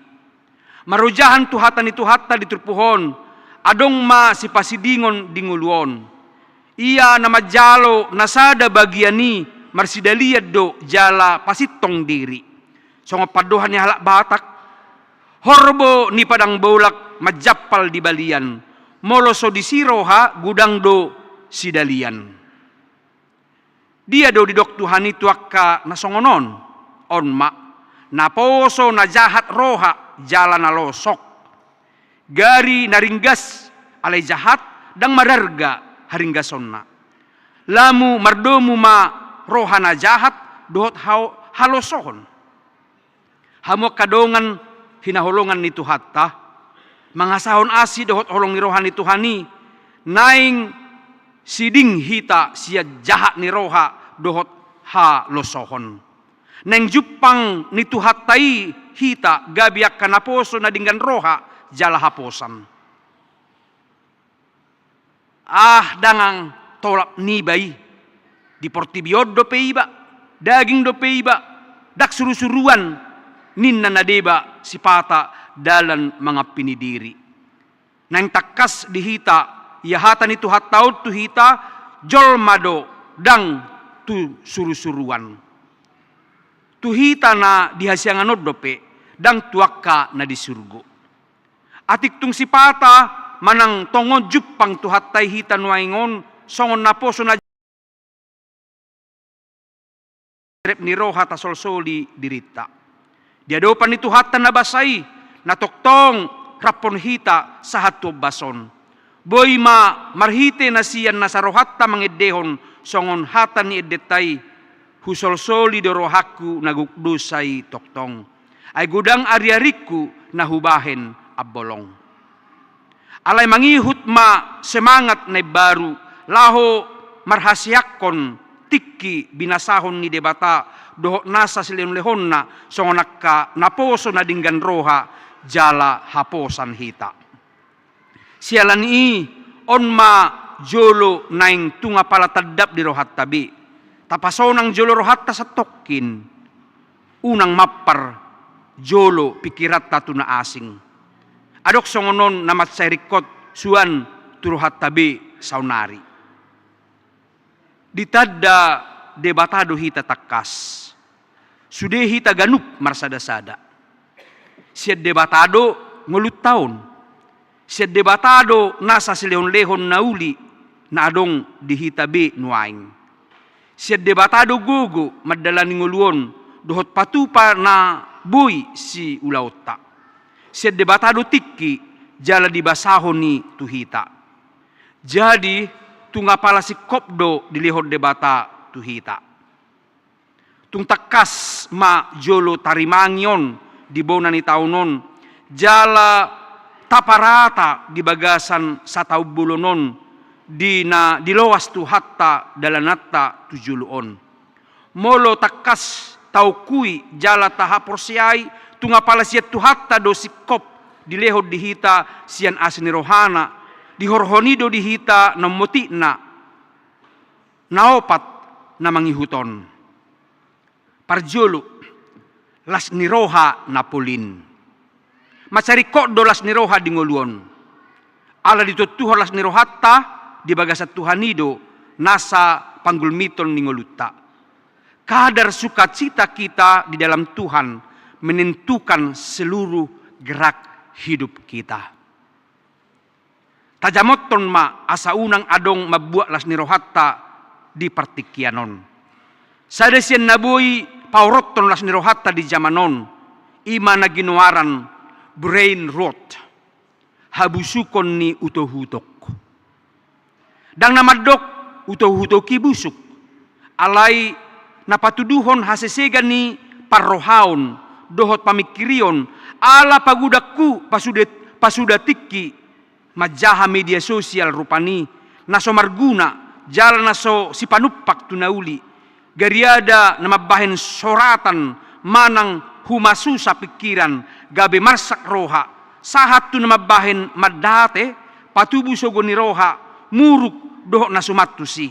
Marojahan tu hata ni Tuhanta di turpuk on, adong ma sipasidingon di ngolu on. Ia na manjalo na sada bagian i marsidalian do jala pasintong diri. Songon pandohan ni halak Batak, horbo ni padang bolak manjampal di balian, molo so disi roha godang do sidalian. Dia do didok Tuhan i tu angka na songon on? On ma, naposo na jahat roha jala na losok. Gari na ringgas alai jahat, ndang mararga haringgasonna. Lamu mardomu ma roha na jahat dohot hao-, halosohon. Hamu angka dongan hinaholongan ni Tuhanta, mangasahon asi dohot holong ni roha ni Tuhan i, naeng siding hita sian jahat ni roha dohot halosohon. Naeng jumpang ni Tuhanta i hita gabe angka naposo na denggan roha jala haposan. Ah, ndang tolap niba i, di portibi on dope iba, daging dope iba, ndang surusuruan ninna na deba sipata dalan mangampini diri. Naeng tangkas di hita, ia hata ni Tuhanta on tu hita, jolma do ndang tu surusuruan. Tu hita na di hasiangan on dope, ndang tu angka na di surgo. Atik tung sipata manang tongon jumpang Tuhanta i hita nuaeng on, songon naposo na rep ni roha tasolsoli dirinta. Di adopan ni Tuhanta na basa i, na tongtong raphon hita sahat tu ombas on. Boi ma marhite na sian nasa rohanta mangendehon songon hata ni endenta i, husolsoli do rohangku na gok dosa i tongtong. Ai godang ariaringku na hubahen ambolong. Alai mangihut ma semangat na imbaru, laho marhaseangkon tingki binasahon ni Debata dohot nasa silehonlehonna songon angka naposo na denggan roha jala haposan hita. Siala ni i, on ma jolo naeng tung apala tandap di rohanta be. Tapasonang jolo rohanta santongkin. Unang mampar jolo pingkiranta tu na asing. Adong songon on na mansai ringkot suan tu rohanta be saonari. Ditanda Debata do hita tangkas. Sude hita ganup marsadasada. Sian Debata do ngolunta on. Sian Debata do nasa silehonlehon na uli na adong di hita be nuaeng. Sian Debata do gogo mandalani ngolu on dohot patupa na boi siulaonta. Sian Debata do tingki jala dibasahon i tu hita. Jadi, tung apala singkop do dilehon Debata tu hita. Tung tangkas ma jolo tarimangi on di bona ni taon on, jala taparata di bagasan sataon bolon on, di na diloas Tuhanta dalananta tu jolo on. Molo tangkas taokkui jala tahaporseai, tung apala sian Tuhanta do singkop dilehon di hita sian asi ni rohana, dihorhon i do di hita na ummotikna, na opat na mangihut on. Parjolo, las ni roha na polin. Mansai ringkot do las ni roha di ngolu on. Ala ditontuhon las ni rohanta di bagasan Tuhan i do nasa panggulmiton ni ngolunta. Kadar sukacita kita di dalam Tuhan menentukan seluruh gerak hidup kita. Tajamothon ma asa unang adong mambuat las ni rohanta di partingkian on. Sada sian na boi paorothon las ni rohanta di jaman on, i ma na ginoaran brain rot, habusukon ni utokutok. Ndang na mandok utokutok i busuk, alai na patuduhon hasesegan ni parrohaon dohot pamingkirion, ala pagodanghu pasuda, pasuda tingki manjaha media sosial rupani, na so marguna jala na so sipanumpak tu na uli. Gariada na mambahen soratan manang humasusa pingkiran, gabe marsak roha, sahat tu na mambahen mandate, patubu sogo ni roha, muruk dohot na suman tusi.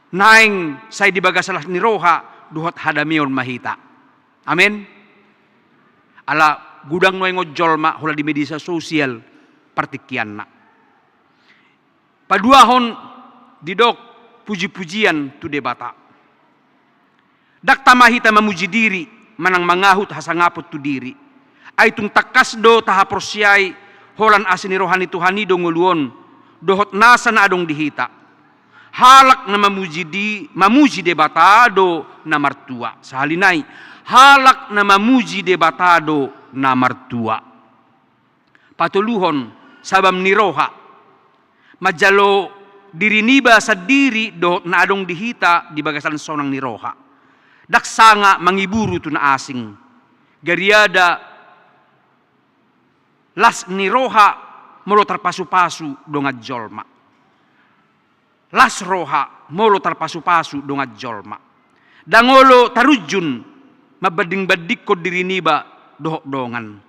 Naeng sai di bagasan las ni roha dohot hadameon ma hita. Amen. Ala godang nuaeng on jolma holan di media sosial partingkianna. Paduahon, didok puji-pujian tu Debata. Ndang tama hita mamuji diri manang mangahut hasangapon tu diri. Ai tung tangkas do tahaporseai holan asi ni roha ni Tuhan i do ngolu on dohot nasa na adong di hita. Halak na mamuji di, mamuji Debata do na martua. Sahali nai, halak na mamuji Debata do na martua. Patoluhon, sabam ni roha. Manjalo diri niba sandiri dohot na adong di hita di bagasan sonang ni roha. Ndang sanga mangiburu tu na asing. Gariada las ni roha molo tarpasu-pasu dongan jolma. Las roha molo tarpasu-pasu dongan jolma. Ndang olo tarunjun mambanding-bandingkon diri niba dohot dongan.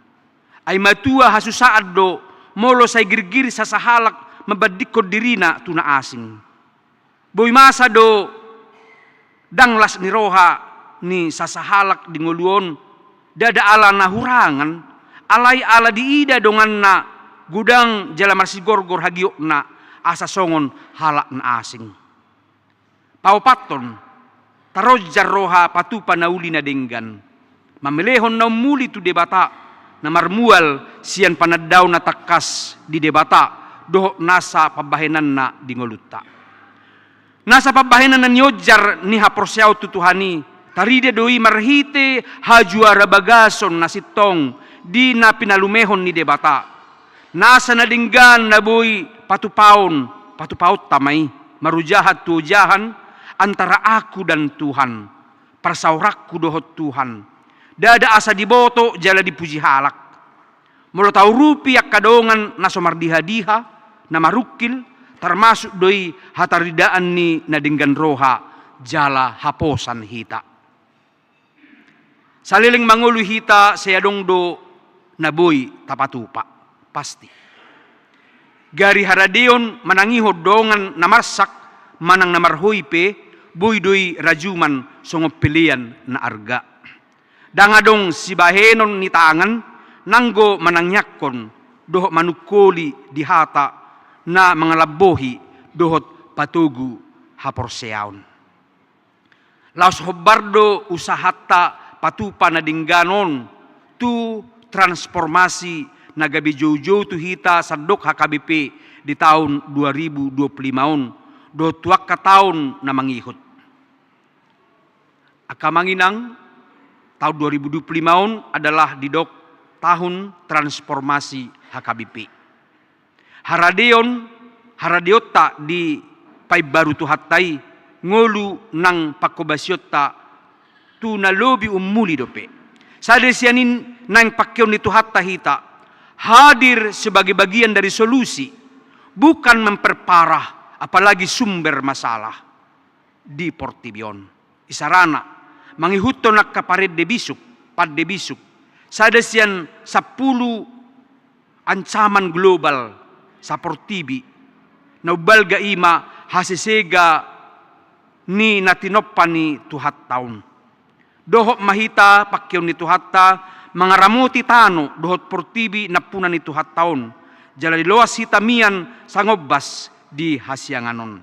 Ai matua hasusaan do molo sai girgir sasahalak mambandingkon dirina tu na asing. Boi masa do ndang las ni roha ni sasahalak di ngolu on, ndada ala na hurangan, alai ala diida donganna godang jala marsigorgor hagiotna asa songon halak na asing. Paopathon, taronjar roha patupa na uli na denggan. Mamelehon na umuli tu Debata, na marmual sian panandaon na tangkas di Debata, dohot nasa pambahenanna di ngolunta. Nasa pambahenan na nionjar ni haporseaon tu Tuhan i, tarida do i marhite hajuara bagason na sintong di na pinalumehon ni Debata. Nasa na denggan na boi patupaon, patupaonta ma i, marojahan tu ojahan, antara aku dan Tuhan, parsaoranku dohot Tuhan. Ndada asa diboto jala dipuji halak. Molo taurupi angka dongan na so mardiha-diha, na marungkil, tarmasuk do i hataridaan ni na denggan roha jala haposan hita. Saleleng mangolu hita sai adong do na boi tapatupa, pasti. Gari haradeon manangihon dongan na marsak manang na marhoi pe, boi do i rajuman songon pelean na arga. Ndang adong sibahenon ni tangan nanggo manangiangkon dohot manungkoli di hata na mangalambohi dohot patogu haporseaon. Laos hombar do usahanta patupa na denggan on tu transformasi na gabe joujou tu hita sandok H K B P di taon dua ribu dua puluh lima on dohot tu angka taon na mangihut. Angka amang inang, taon dua ribu dua puluh lima on adalah didok tahun transformasi H K B P. Haradeon, haradeonta dipaimbaru Tuhanta i, ngolu nang pangkobasionta tu na lobi umuli dope. Sada sian i naeng pangkeon ni Tuhanta hita, hadir sebagai bagian dari solusi, bukan memperparah, apalagi sumber masalah di portibi on. Isarana, mangihuthon angka parende bisuk, pande bisuk, sada sian sampulu ancaman global saportibi, na umbalga i ma hasesega ni na tinompa ni Tuhanta on. Dohot ma hita pangkeon ni Tuhanta mangaramoti tano dohot portibi nampuna ni Tuhanta on, jala diloas hita mian sangombas di hasiangan on.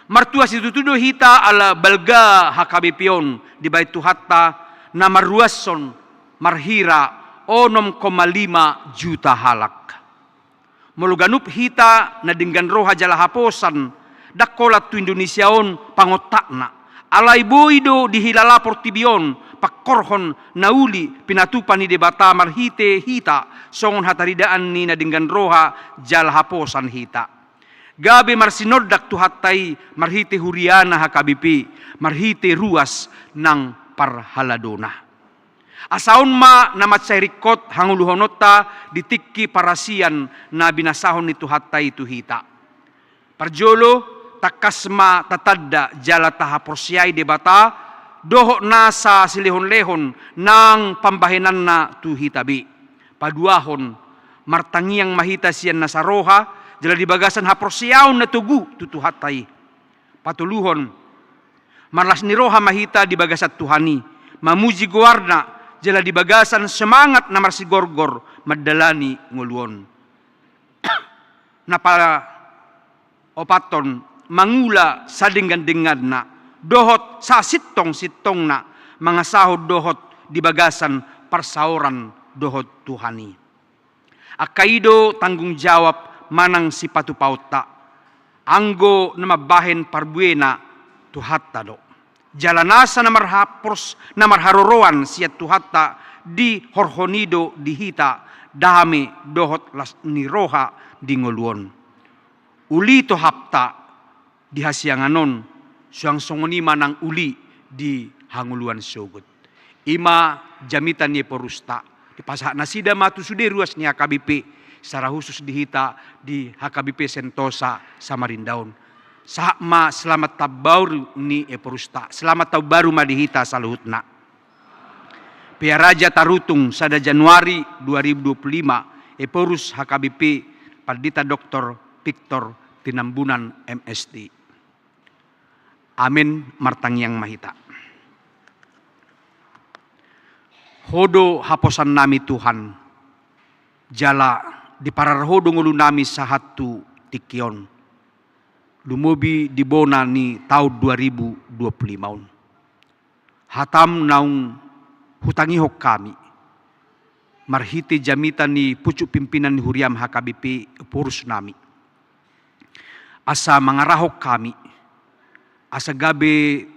Martua situtu do hita ala balga H K B P on dibahen Tuhanta na marruashon marhira onom koma lima juta halak. Molo ganup hita na denggan roha jala haposan, ndang holan tu Indonesia on pangontakna. Alai boi do dihilala portibi on pangkorhon na uli pinatupa ni Debata marhite hita songon hataridaan ni na denggan roha jala haposan hita. Gabe marsinondang Tuhanta i marhite huriana H K B P, marhite ruas nang parhaladona. Asa on ma na mansai ringkot hangoluhononta di tingki parasian na binasahon ni Tuhanta i tu hita. Parjolo, tangkas ma tatanda jala tahaporseai Debata dohot nasa silehonlehon nang pambahenanna tu hita be. Paduahon, martangiang ma hita sian nasa roha jala di bagasan haporseaon na togu tu Tuhanta i. Patoluhon, marlas ni roha ma hita di bagasan Tuhan i, mamuji goarna, jala di bagasan semangat na marsigorgor mandalani ngolu on. Na paopathon, mangula sadenggan-dengganna dohot sasintong-sintongna, mangasahon dohot di bagasan parsaoran dohot Tuhan i. Angka i do tanggung jawab manang sipatupaonta, anggo na mambahen parbuena Tuhanta do. Jala nasa na marhapors, na marharoroan sian Tuhanta dihorhon i do di hita dame dohot las ni roha di ngolu on. Uli tohapta di hasiangan on, suang songon i ma nang uli di hangoluan sogot. I ma jamita ni Eporusta. Dipasahat nasida ma tu sude ruas ni H K B P, secara khusus di hita di H K B P Sentosa Samarinda on. Sahat ma selamat tahun baru ni Eporusta. Selamat tahun baru ma di hita saluhutna. Pearaja Tarutung, sada Januari dua ribu dua puluh lima, Eporus H K B P, Pandita Doktor Victor Tinambunan, M St. Amen. Martangiang ma hita. Ho do haposan nami, Tuhan, jala diparar Ho do ngolu nami sahat tu tingki on, lumobi di bona ni taon dua ribu dua puluh lima on. Hatam naung hutangihon hami marhite jamita ni pucuk pimpinan ni huriam H K B P Eporus nami, asa mangarahon hami, asa gabe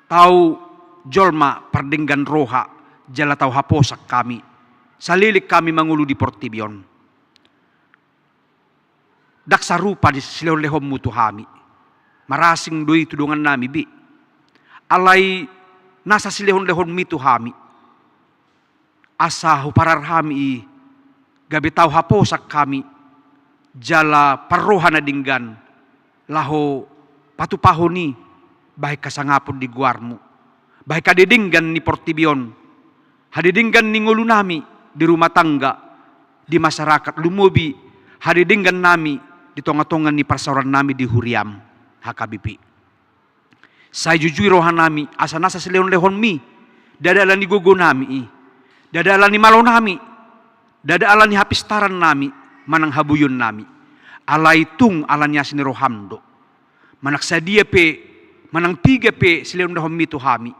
tau jolma pardenggan roha, jala tau haposan hami saleleng hami mangolu di portibi on. Ndang sarupa di silehon-lehonmu tu hami. Marasing do i tu dongan nami be. Alai nasa silehon-lehonmi tu hami, asa huparar hami i gabe tau haposan hami, jala parroha na denggan, laho patupahon i bahen hasangapon di goarmu, bahen hadedenggan ni portibi on, hadedenggan ni ngolu nami di rumah tangga, di masyarakat, lumobi hadedenggan nami di tonga-tonga ni parsaoran nami di huriam H K B P. Sai jujui roha nami, asa nasa silehon-lehonmi, ndada ala ni gogo nami i, ndada ala ni malo nami, ndada ala ni hapistaran nami, manang habuion nami. Alai tung ala ni asi ni roham do. Manang sadia pe, manang piga pe silehon-lehonmi tu hami,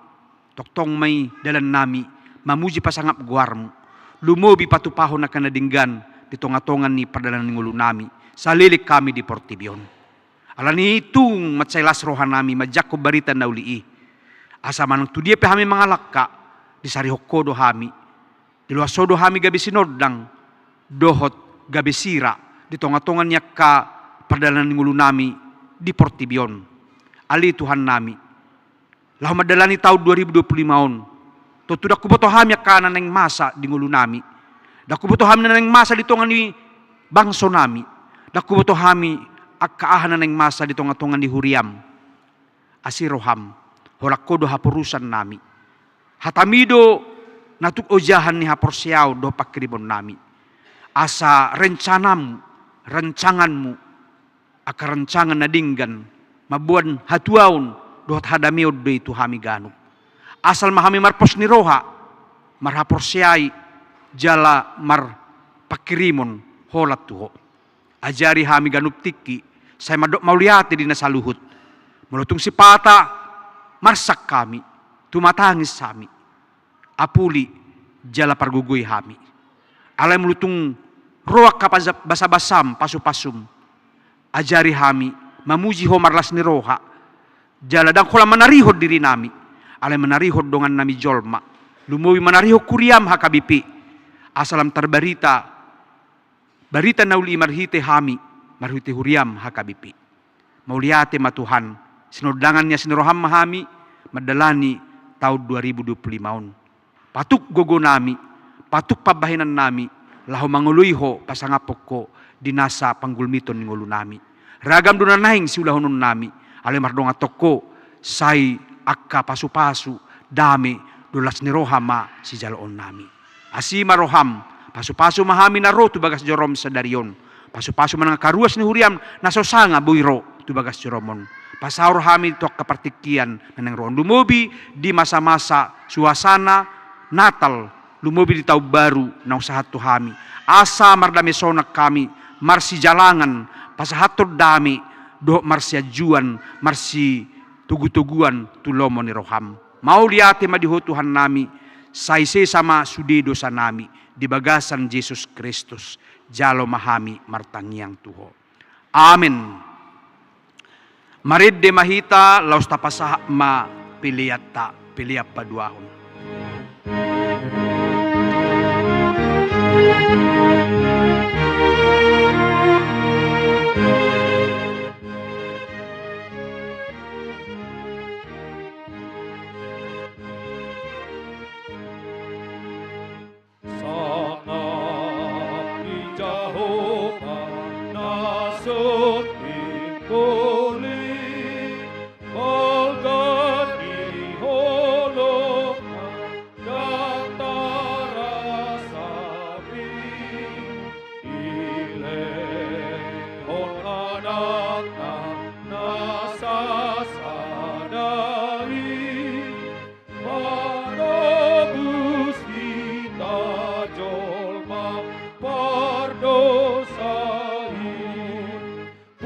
tongtong ma i dalan nami mamuji pasangap goarmu, lumobi patupahon angka na denggan di tonga-tonga ni pardalanan ni ngolu nami, saleleng hami di portibi on. Alani i tung mansai las roha nami manjangkon barita na uli i. Asa manang tu dia pe hami mangalangka, disarihon Ho do hami, diloas Ho do hami gabe sinondang dohot gabe sira di tonga-tonga ni angka pardalanan ni ngolu nami di portibi on. Ale Tuhan nami, laho mandalani taon dua ribu dua puluh lima on, tontu ndang huboto hami angka na naeng masa di ngolu nami, ndang huboto hami na naeng masa di tonga ni bangso nami, ndang huboto hami angka aha na naeng masa di tonga-tonga ni huriam. Asi roham, holan Ho do haporusan nami. Hatami do na tuk ojahan ni haporseaon dohot panghirimon nami. Asa rencanamu, rencanganmu, angka rencangan na denggan, mamboan hatuaon dohot hadameon do i tu hami ganup. Asal ma hami marpos ni roha, marhaporseai, jala marpanghirimon holan tu Ho. Ajari hami ganup tingki, sai mandok mauliate di na saluhut. Molo tung sipata marsak hami, tumatangis hami, apuli jala pargogoi hami. Alai molo tung ro angka basa-, basa-basam, pasu-pasum, ajari hami mamuji Ho marlas ni roha, jala ndang holan manarihon diri nami, alai manarihon dongan nami jolma, lumobi manarihon huriam H K B P, asa lam tarbarita barita na uli i marhite hami, marhite huriam H K B P. Mauliate ma Tuhan, sinondangan ni asi ni roham ma hami mandalani taon dua ribu dua puluh lima on. Patuk gogo nami, patuk pambahenan nami, laho mangoloi Ho, pasangaphon Ho di nasa panggulmiton ni ngolu nami. Ragam do na naeng siulahonon nami, alai mardongan tongko, sai angka pasu-pasu, dame, dohot las ni roha ma sijaloon nami. Asi ma roham, pasu-pasu ma hami na ro tu bagas jorom sadari on. Pasu-pasu ma nang angka ruas ni huriam na so sanga boi ro tu bagas jorom on. Pasaor hami tu angka partingkian na naeng ro on, lumobi di masa-masa suasana Natal, lumobi di taon baru naung sahat tu hami. Asa mardame sonang hami, marsijalangan, pasahathon dame, dohot marsianjuan, marsitogu-toguan tu lomo ni roham. Mauliate ma di Ho Tuhannami, sai sesa ma sude dosanami, di bagasan Jesus Kristus, jalo ma hami martangiang tu Ho. Amen. Marende ma hita, laos tapasahat ma peleanta, pelean paduahon. Sangap ni Jahowa na so timboli, balga ni holongna ndang tarasami. Dilehon Anakna na sasada i, manobus hita jolma pardosa i.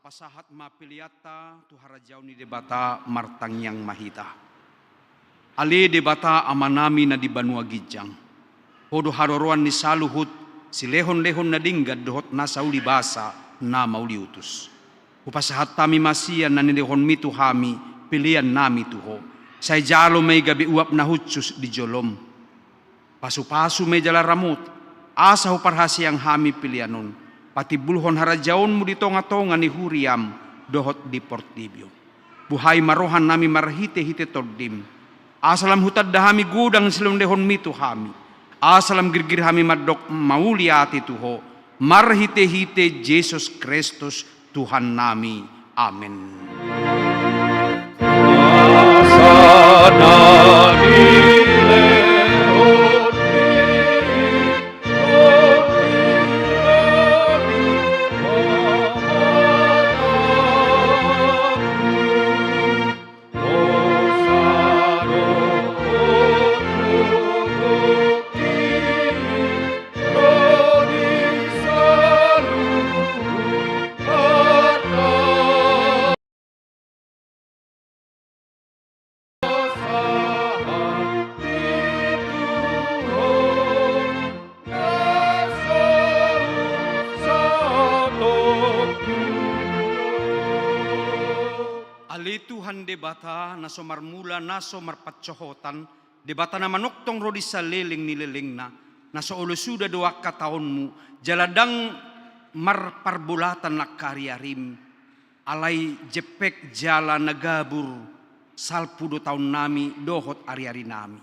Pasahat ma peleanta tu harajaon ni Debata, martangiang ma hita. Ale Debata Amanami na di banua ginjang, Ho do haroroan ni saluhut silehonlehon na denggan dohot nasa uli basa, na mauliutus. Hupasahat hami ma sian na nilehonMi tu hami peleannami tu Ho. Sai jalo ma i gabe uap na hushus di joloM. Pasupasu ma i jala ramoti, asa huparhaseang hami pelean on patimbulhon harajaonMu di tongatonga ni huriaM dohot di portibi on. Buhai ma rohanami marhitehite TondiM, asa lam hutanda hami godang silehonlehonMi tu hami, asa lam girgir hami mandok mauliate tu Ho, marhitehite Jesus Kristus Tuhannami. Amen. Ale Tuhan Debata, na so marmula, na so marpansohotan, Debata na manongtong ro di saleleng ni lelengna, na so olo suda do angka taonMu, jala ndang marparbolatan angka ariarim, alai jempek jala na gabur salpu do taonnami dohot ariarinami.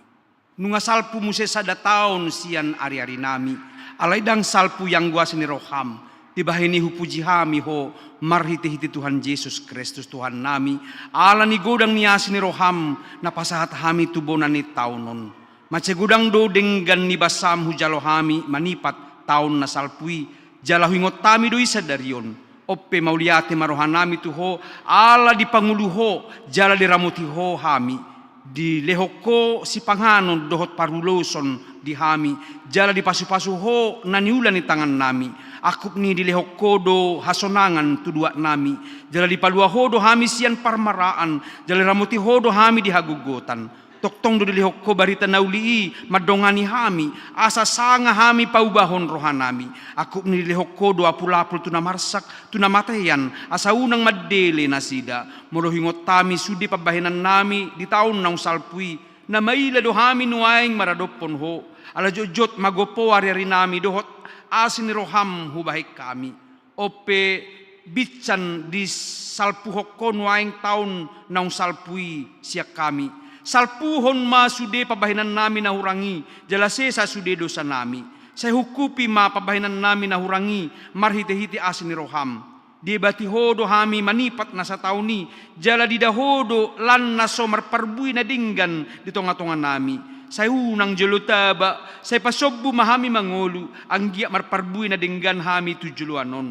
Nunga salpu muse sada taon sian ariarinami, alai ndang salpu ianggo asi ni roham. Dibahen i hupuji hami Ho marhitehite Tuhan Jesus Kristus Tuhannami, ala ni godang ni asi ni roham na pasahat hami tu bona ni taon on. Mansai godang do denggan ni basam hujalo hami manipat taon na salpu i, jala huingot hami do i sadari on. On pe mauliate ma rohanami tu Ho, ala dipangolu Ho, jala diramoti Ho hami. Dilehon Ho sipanganon dohot paruloson di hami, jala dipasupasu Ho na niula ni tangannami. Angkup ni dilehon Ho do hasonangan tu duatnami, jala dipalua Ho do hami sian parmaraan, jala diramoti Ho do hami di hagogotan. Tongtong do dilehon Ho barita na uli i mandongani hami, asa sanga hami paubahon rohanami. Angkup ni dilehon Ho do apulapul tu na marsak, tu na matean, asa unang mandele nasida. Molo huingot hami sude pambahenannami di taon naung salpu i, na maila do hami nuaeng maradophon Ho. Ala jotjot magompo ariarinami dohot asi ni roham hubahen hami. On pe binsan disalpuhon Ho nuaeng taon naung salpu i sian hami. Salpuhon ma sude pambahenannami na hurang i, jala sesa sude dosanami. Sai hukupi ma pambahenannami na hurang i marhitehite asi ni roham. Diebati Ho do hami manipat na sataon i, jala diida Ho do lan na so marparbue na denggan di tongatonganami. Sai unang jolo taba, sai pasombu ma hami mangolu, anggiat marparbue na denggan hami tu joloan on.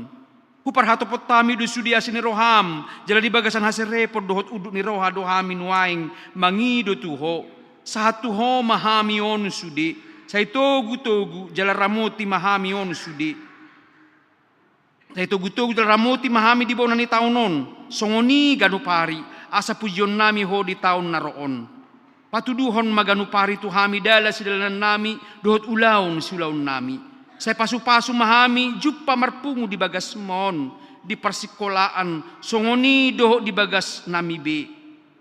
Huparhatopot hami do sude asi ni roham, jala di bagasan haserepon dohot unduk ni roha do hami nuaeng mangido tu Ho. Sahat tu Ho ma hami on sude, sai togutogu jala ramoti ma hami on sude. Sai togutogu jala ramoti ma hami di bona ni taon on, songon i ganup ari, asa pujionnami Ho di taon na ro on. Patuduhon ma ganup ari tu hami dalan sidalanannami dohot ulaon siulaonnami. Sai pasupasu ma hami jumpa marpungu di bagasmon, di parsingkolaan, songon i dohot di bagasnami be.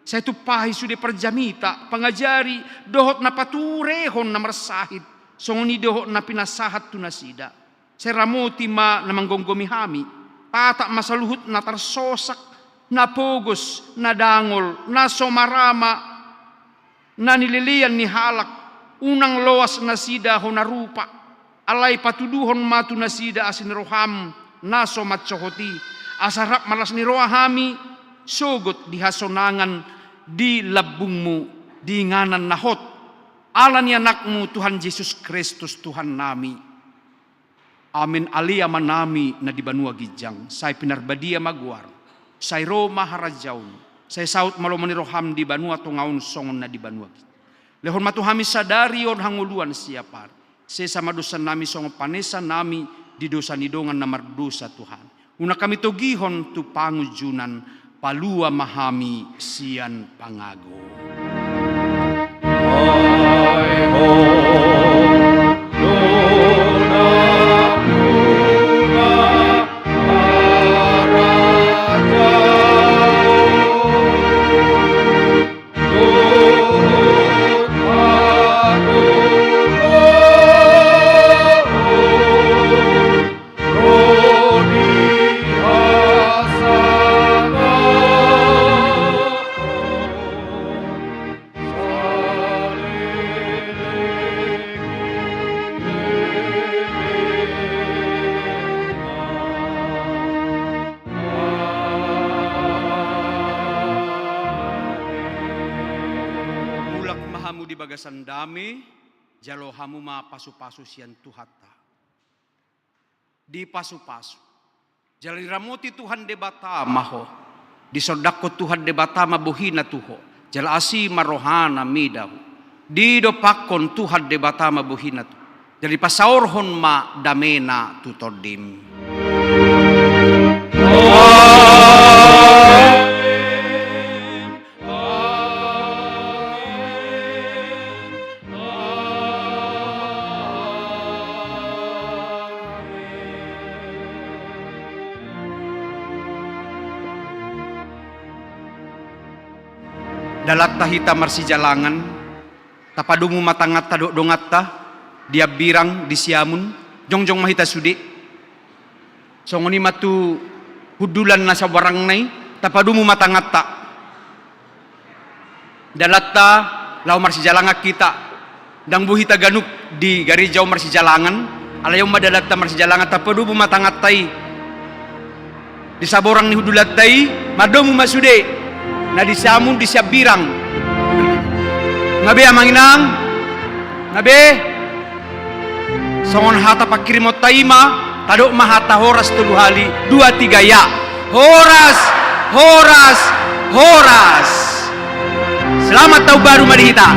Sai tumpahi sude parjamita, pangajari, dohot na paturehon na marsahit, songon i dohot na pinasahat tu nasida. Sai ramoti ma na manggomgomi hami, tatap ma saluhut na tarsosak, na pogos, na dangol, na so marama, na nilelean ni halak, unang loas nasida hona rupa, alai patuduhon ma tu nasida asi ni roham na so mansohot i, asa rap marlas ni roha hami, sogot di hasonangan di lambungmu, di inganan na hot, ala ni anakmu Tuhan Jesus Kristus Tuhannami. Amen. Ale Amanami na di banua ginjang, sai pinarbadia ma goarmu, sai ro ma harajaonmu, sai saut ma lomo ni roham di banua tonga on songon na di banua ginjang. Lehon ma tu hami sadari on hangoluan siapari. Sesa ma dosanami songon panesanami di dosa ni dongan na mardosa tu hami. Unang hami togihon tu pangunjunan, palua ma hami sian pangago. Mulak ma hamu di bagasan dame, jalo hamu ma pasupasu sian Tuhanta. Dipasupasu. Jala diramoti Tuhan Debata ma ho. Disondangkon Tuhan Debata ma bohina tu ho. Jala asi ma rohana mida ho. Didompakkon Tuhan Debata ma bohina tu ho. Jala dipasaorhon ma damena tu tondim. Dalanta hita marsijalangan, tapadomu ma tanganta dohot donganta, di Ambirang, di Siamun, jongjong ma hita sude. Songon i ma tu hundulan na saborangna i, tapadomu ma tanganta. Dalanta laho marsijalangan hita, ndang boi hita ganup di gareja on marsijalangan, alai on ma dalanta marsijalangan, tapadomu ma tanganta i. Di saborang ni hundulanta i, mandomu ma sude, na di Siamun, di Siambirang. Nga be amang inang, nga be. Songon hata pangkirimonta i ma, tadok ma hata horas tolu hali, dua tiga ya. Horas, horas, horas. Selamat tahun baru ma di hita.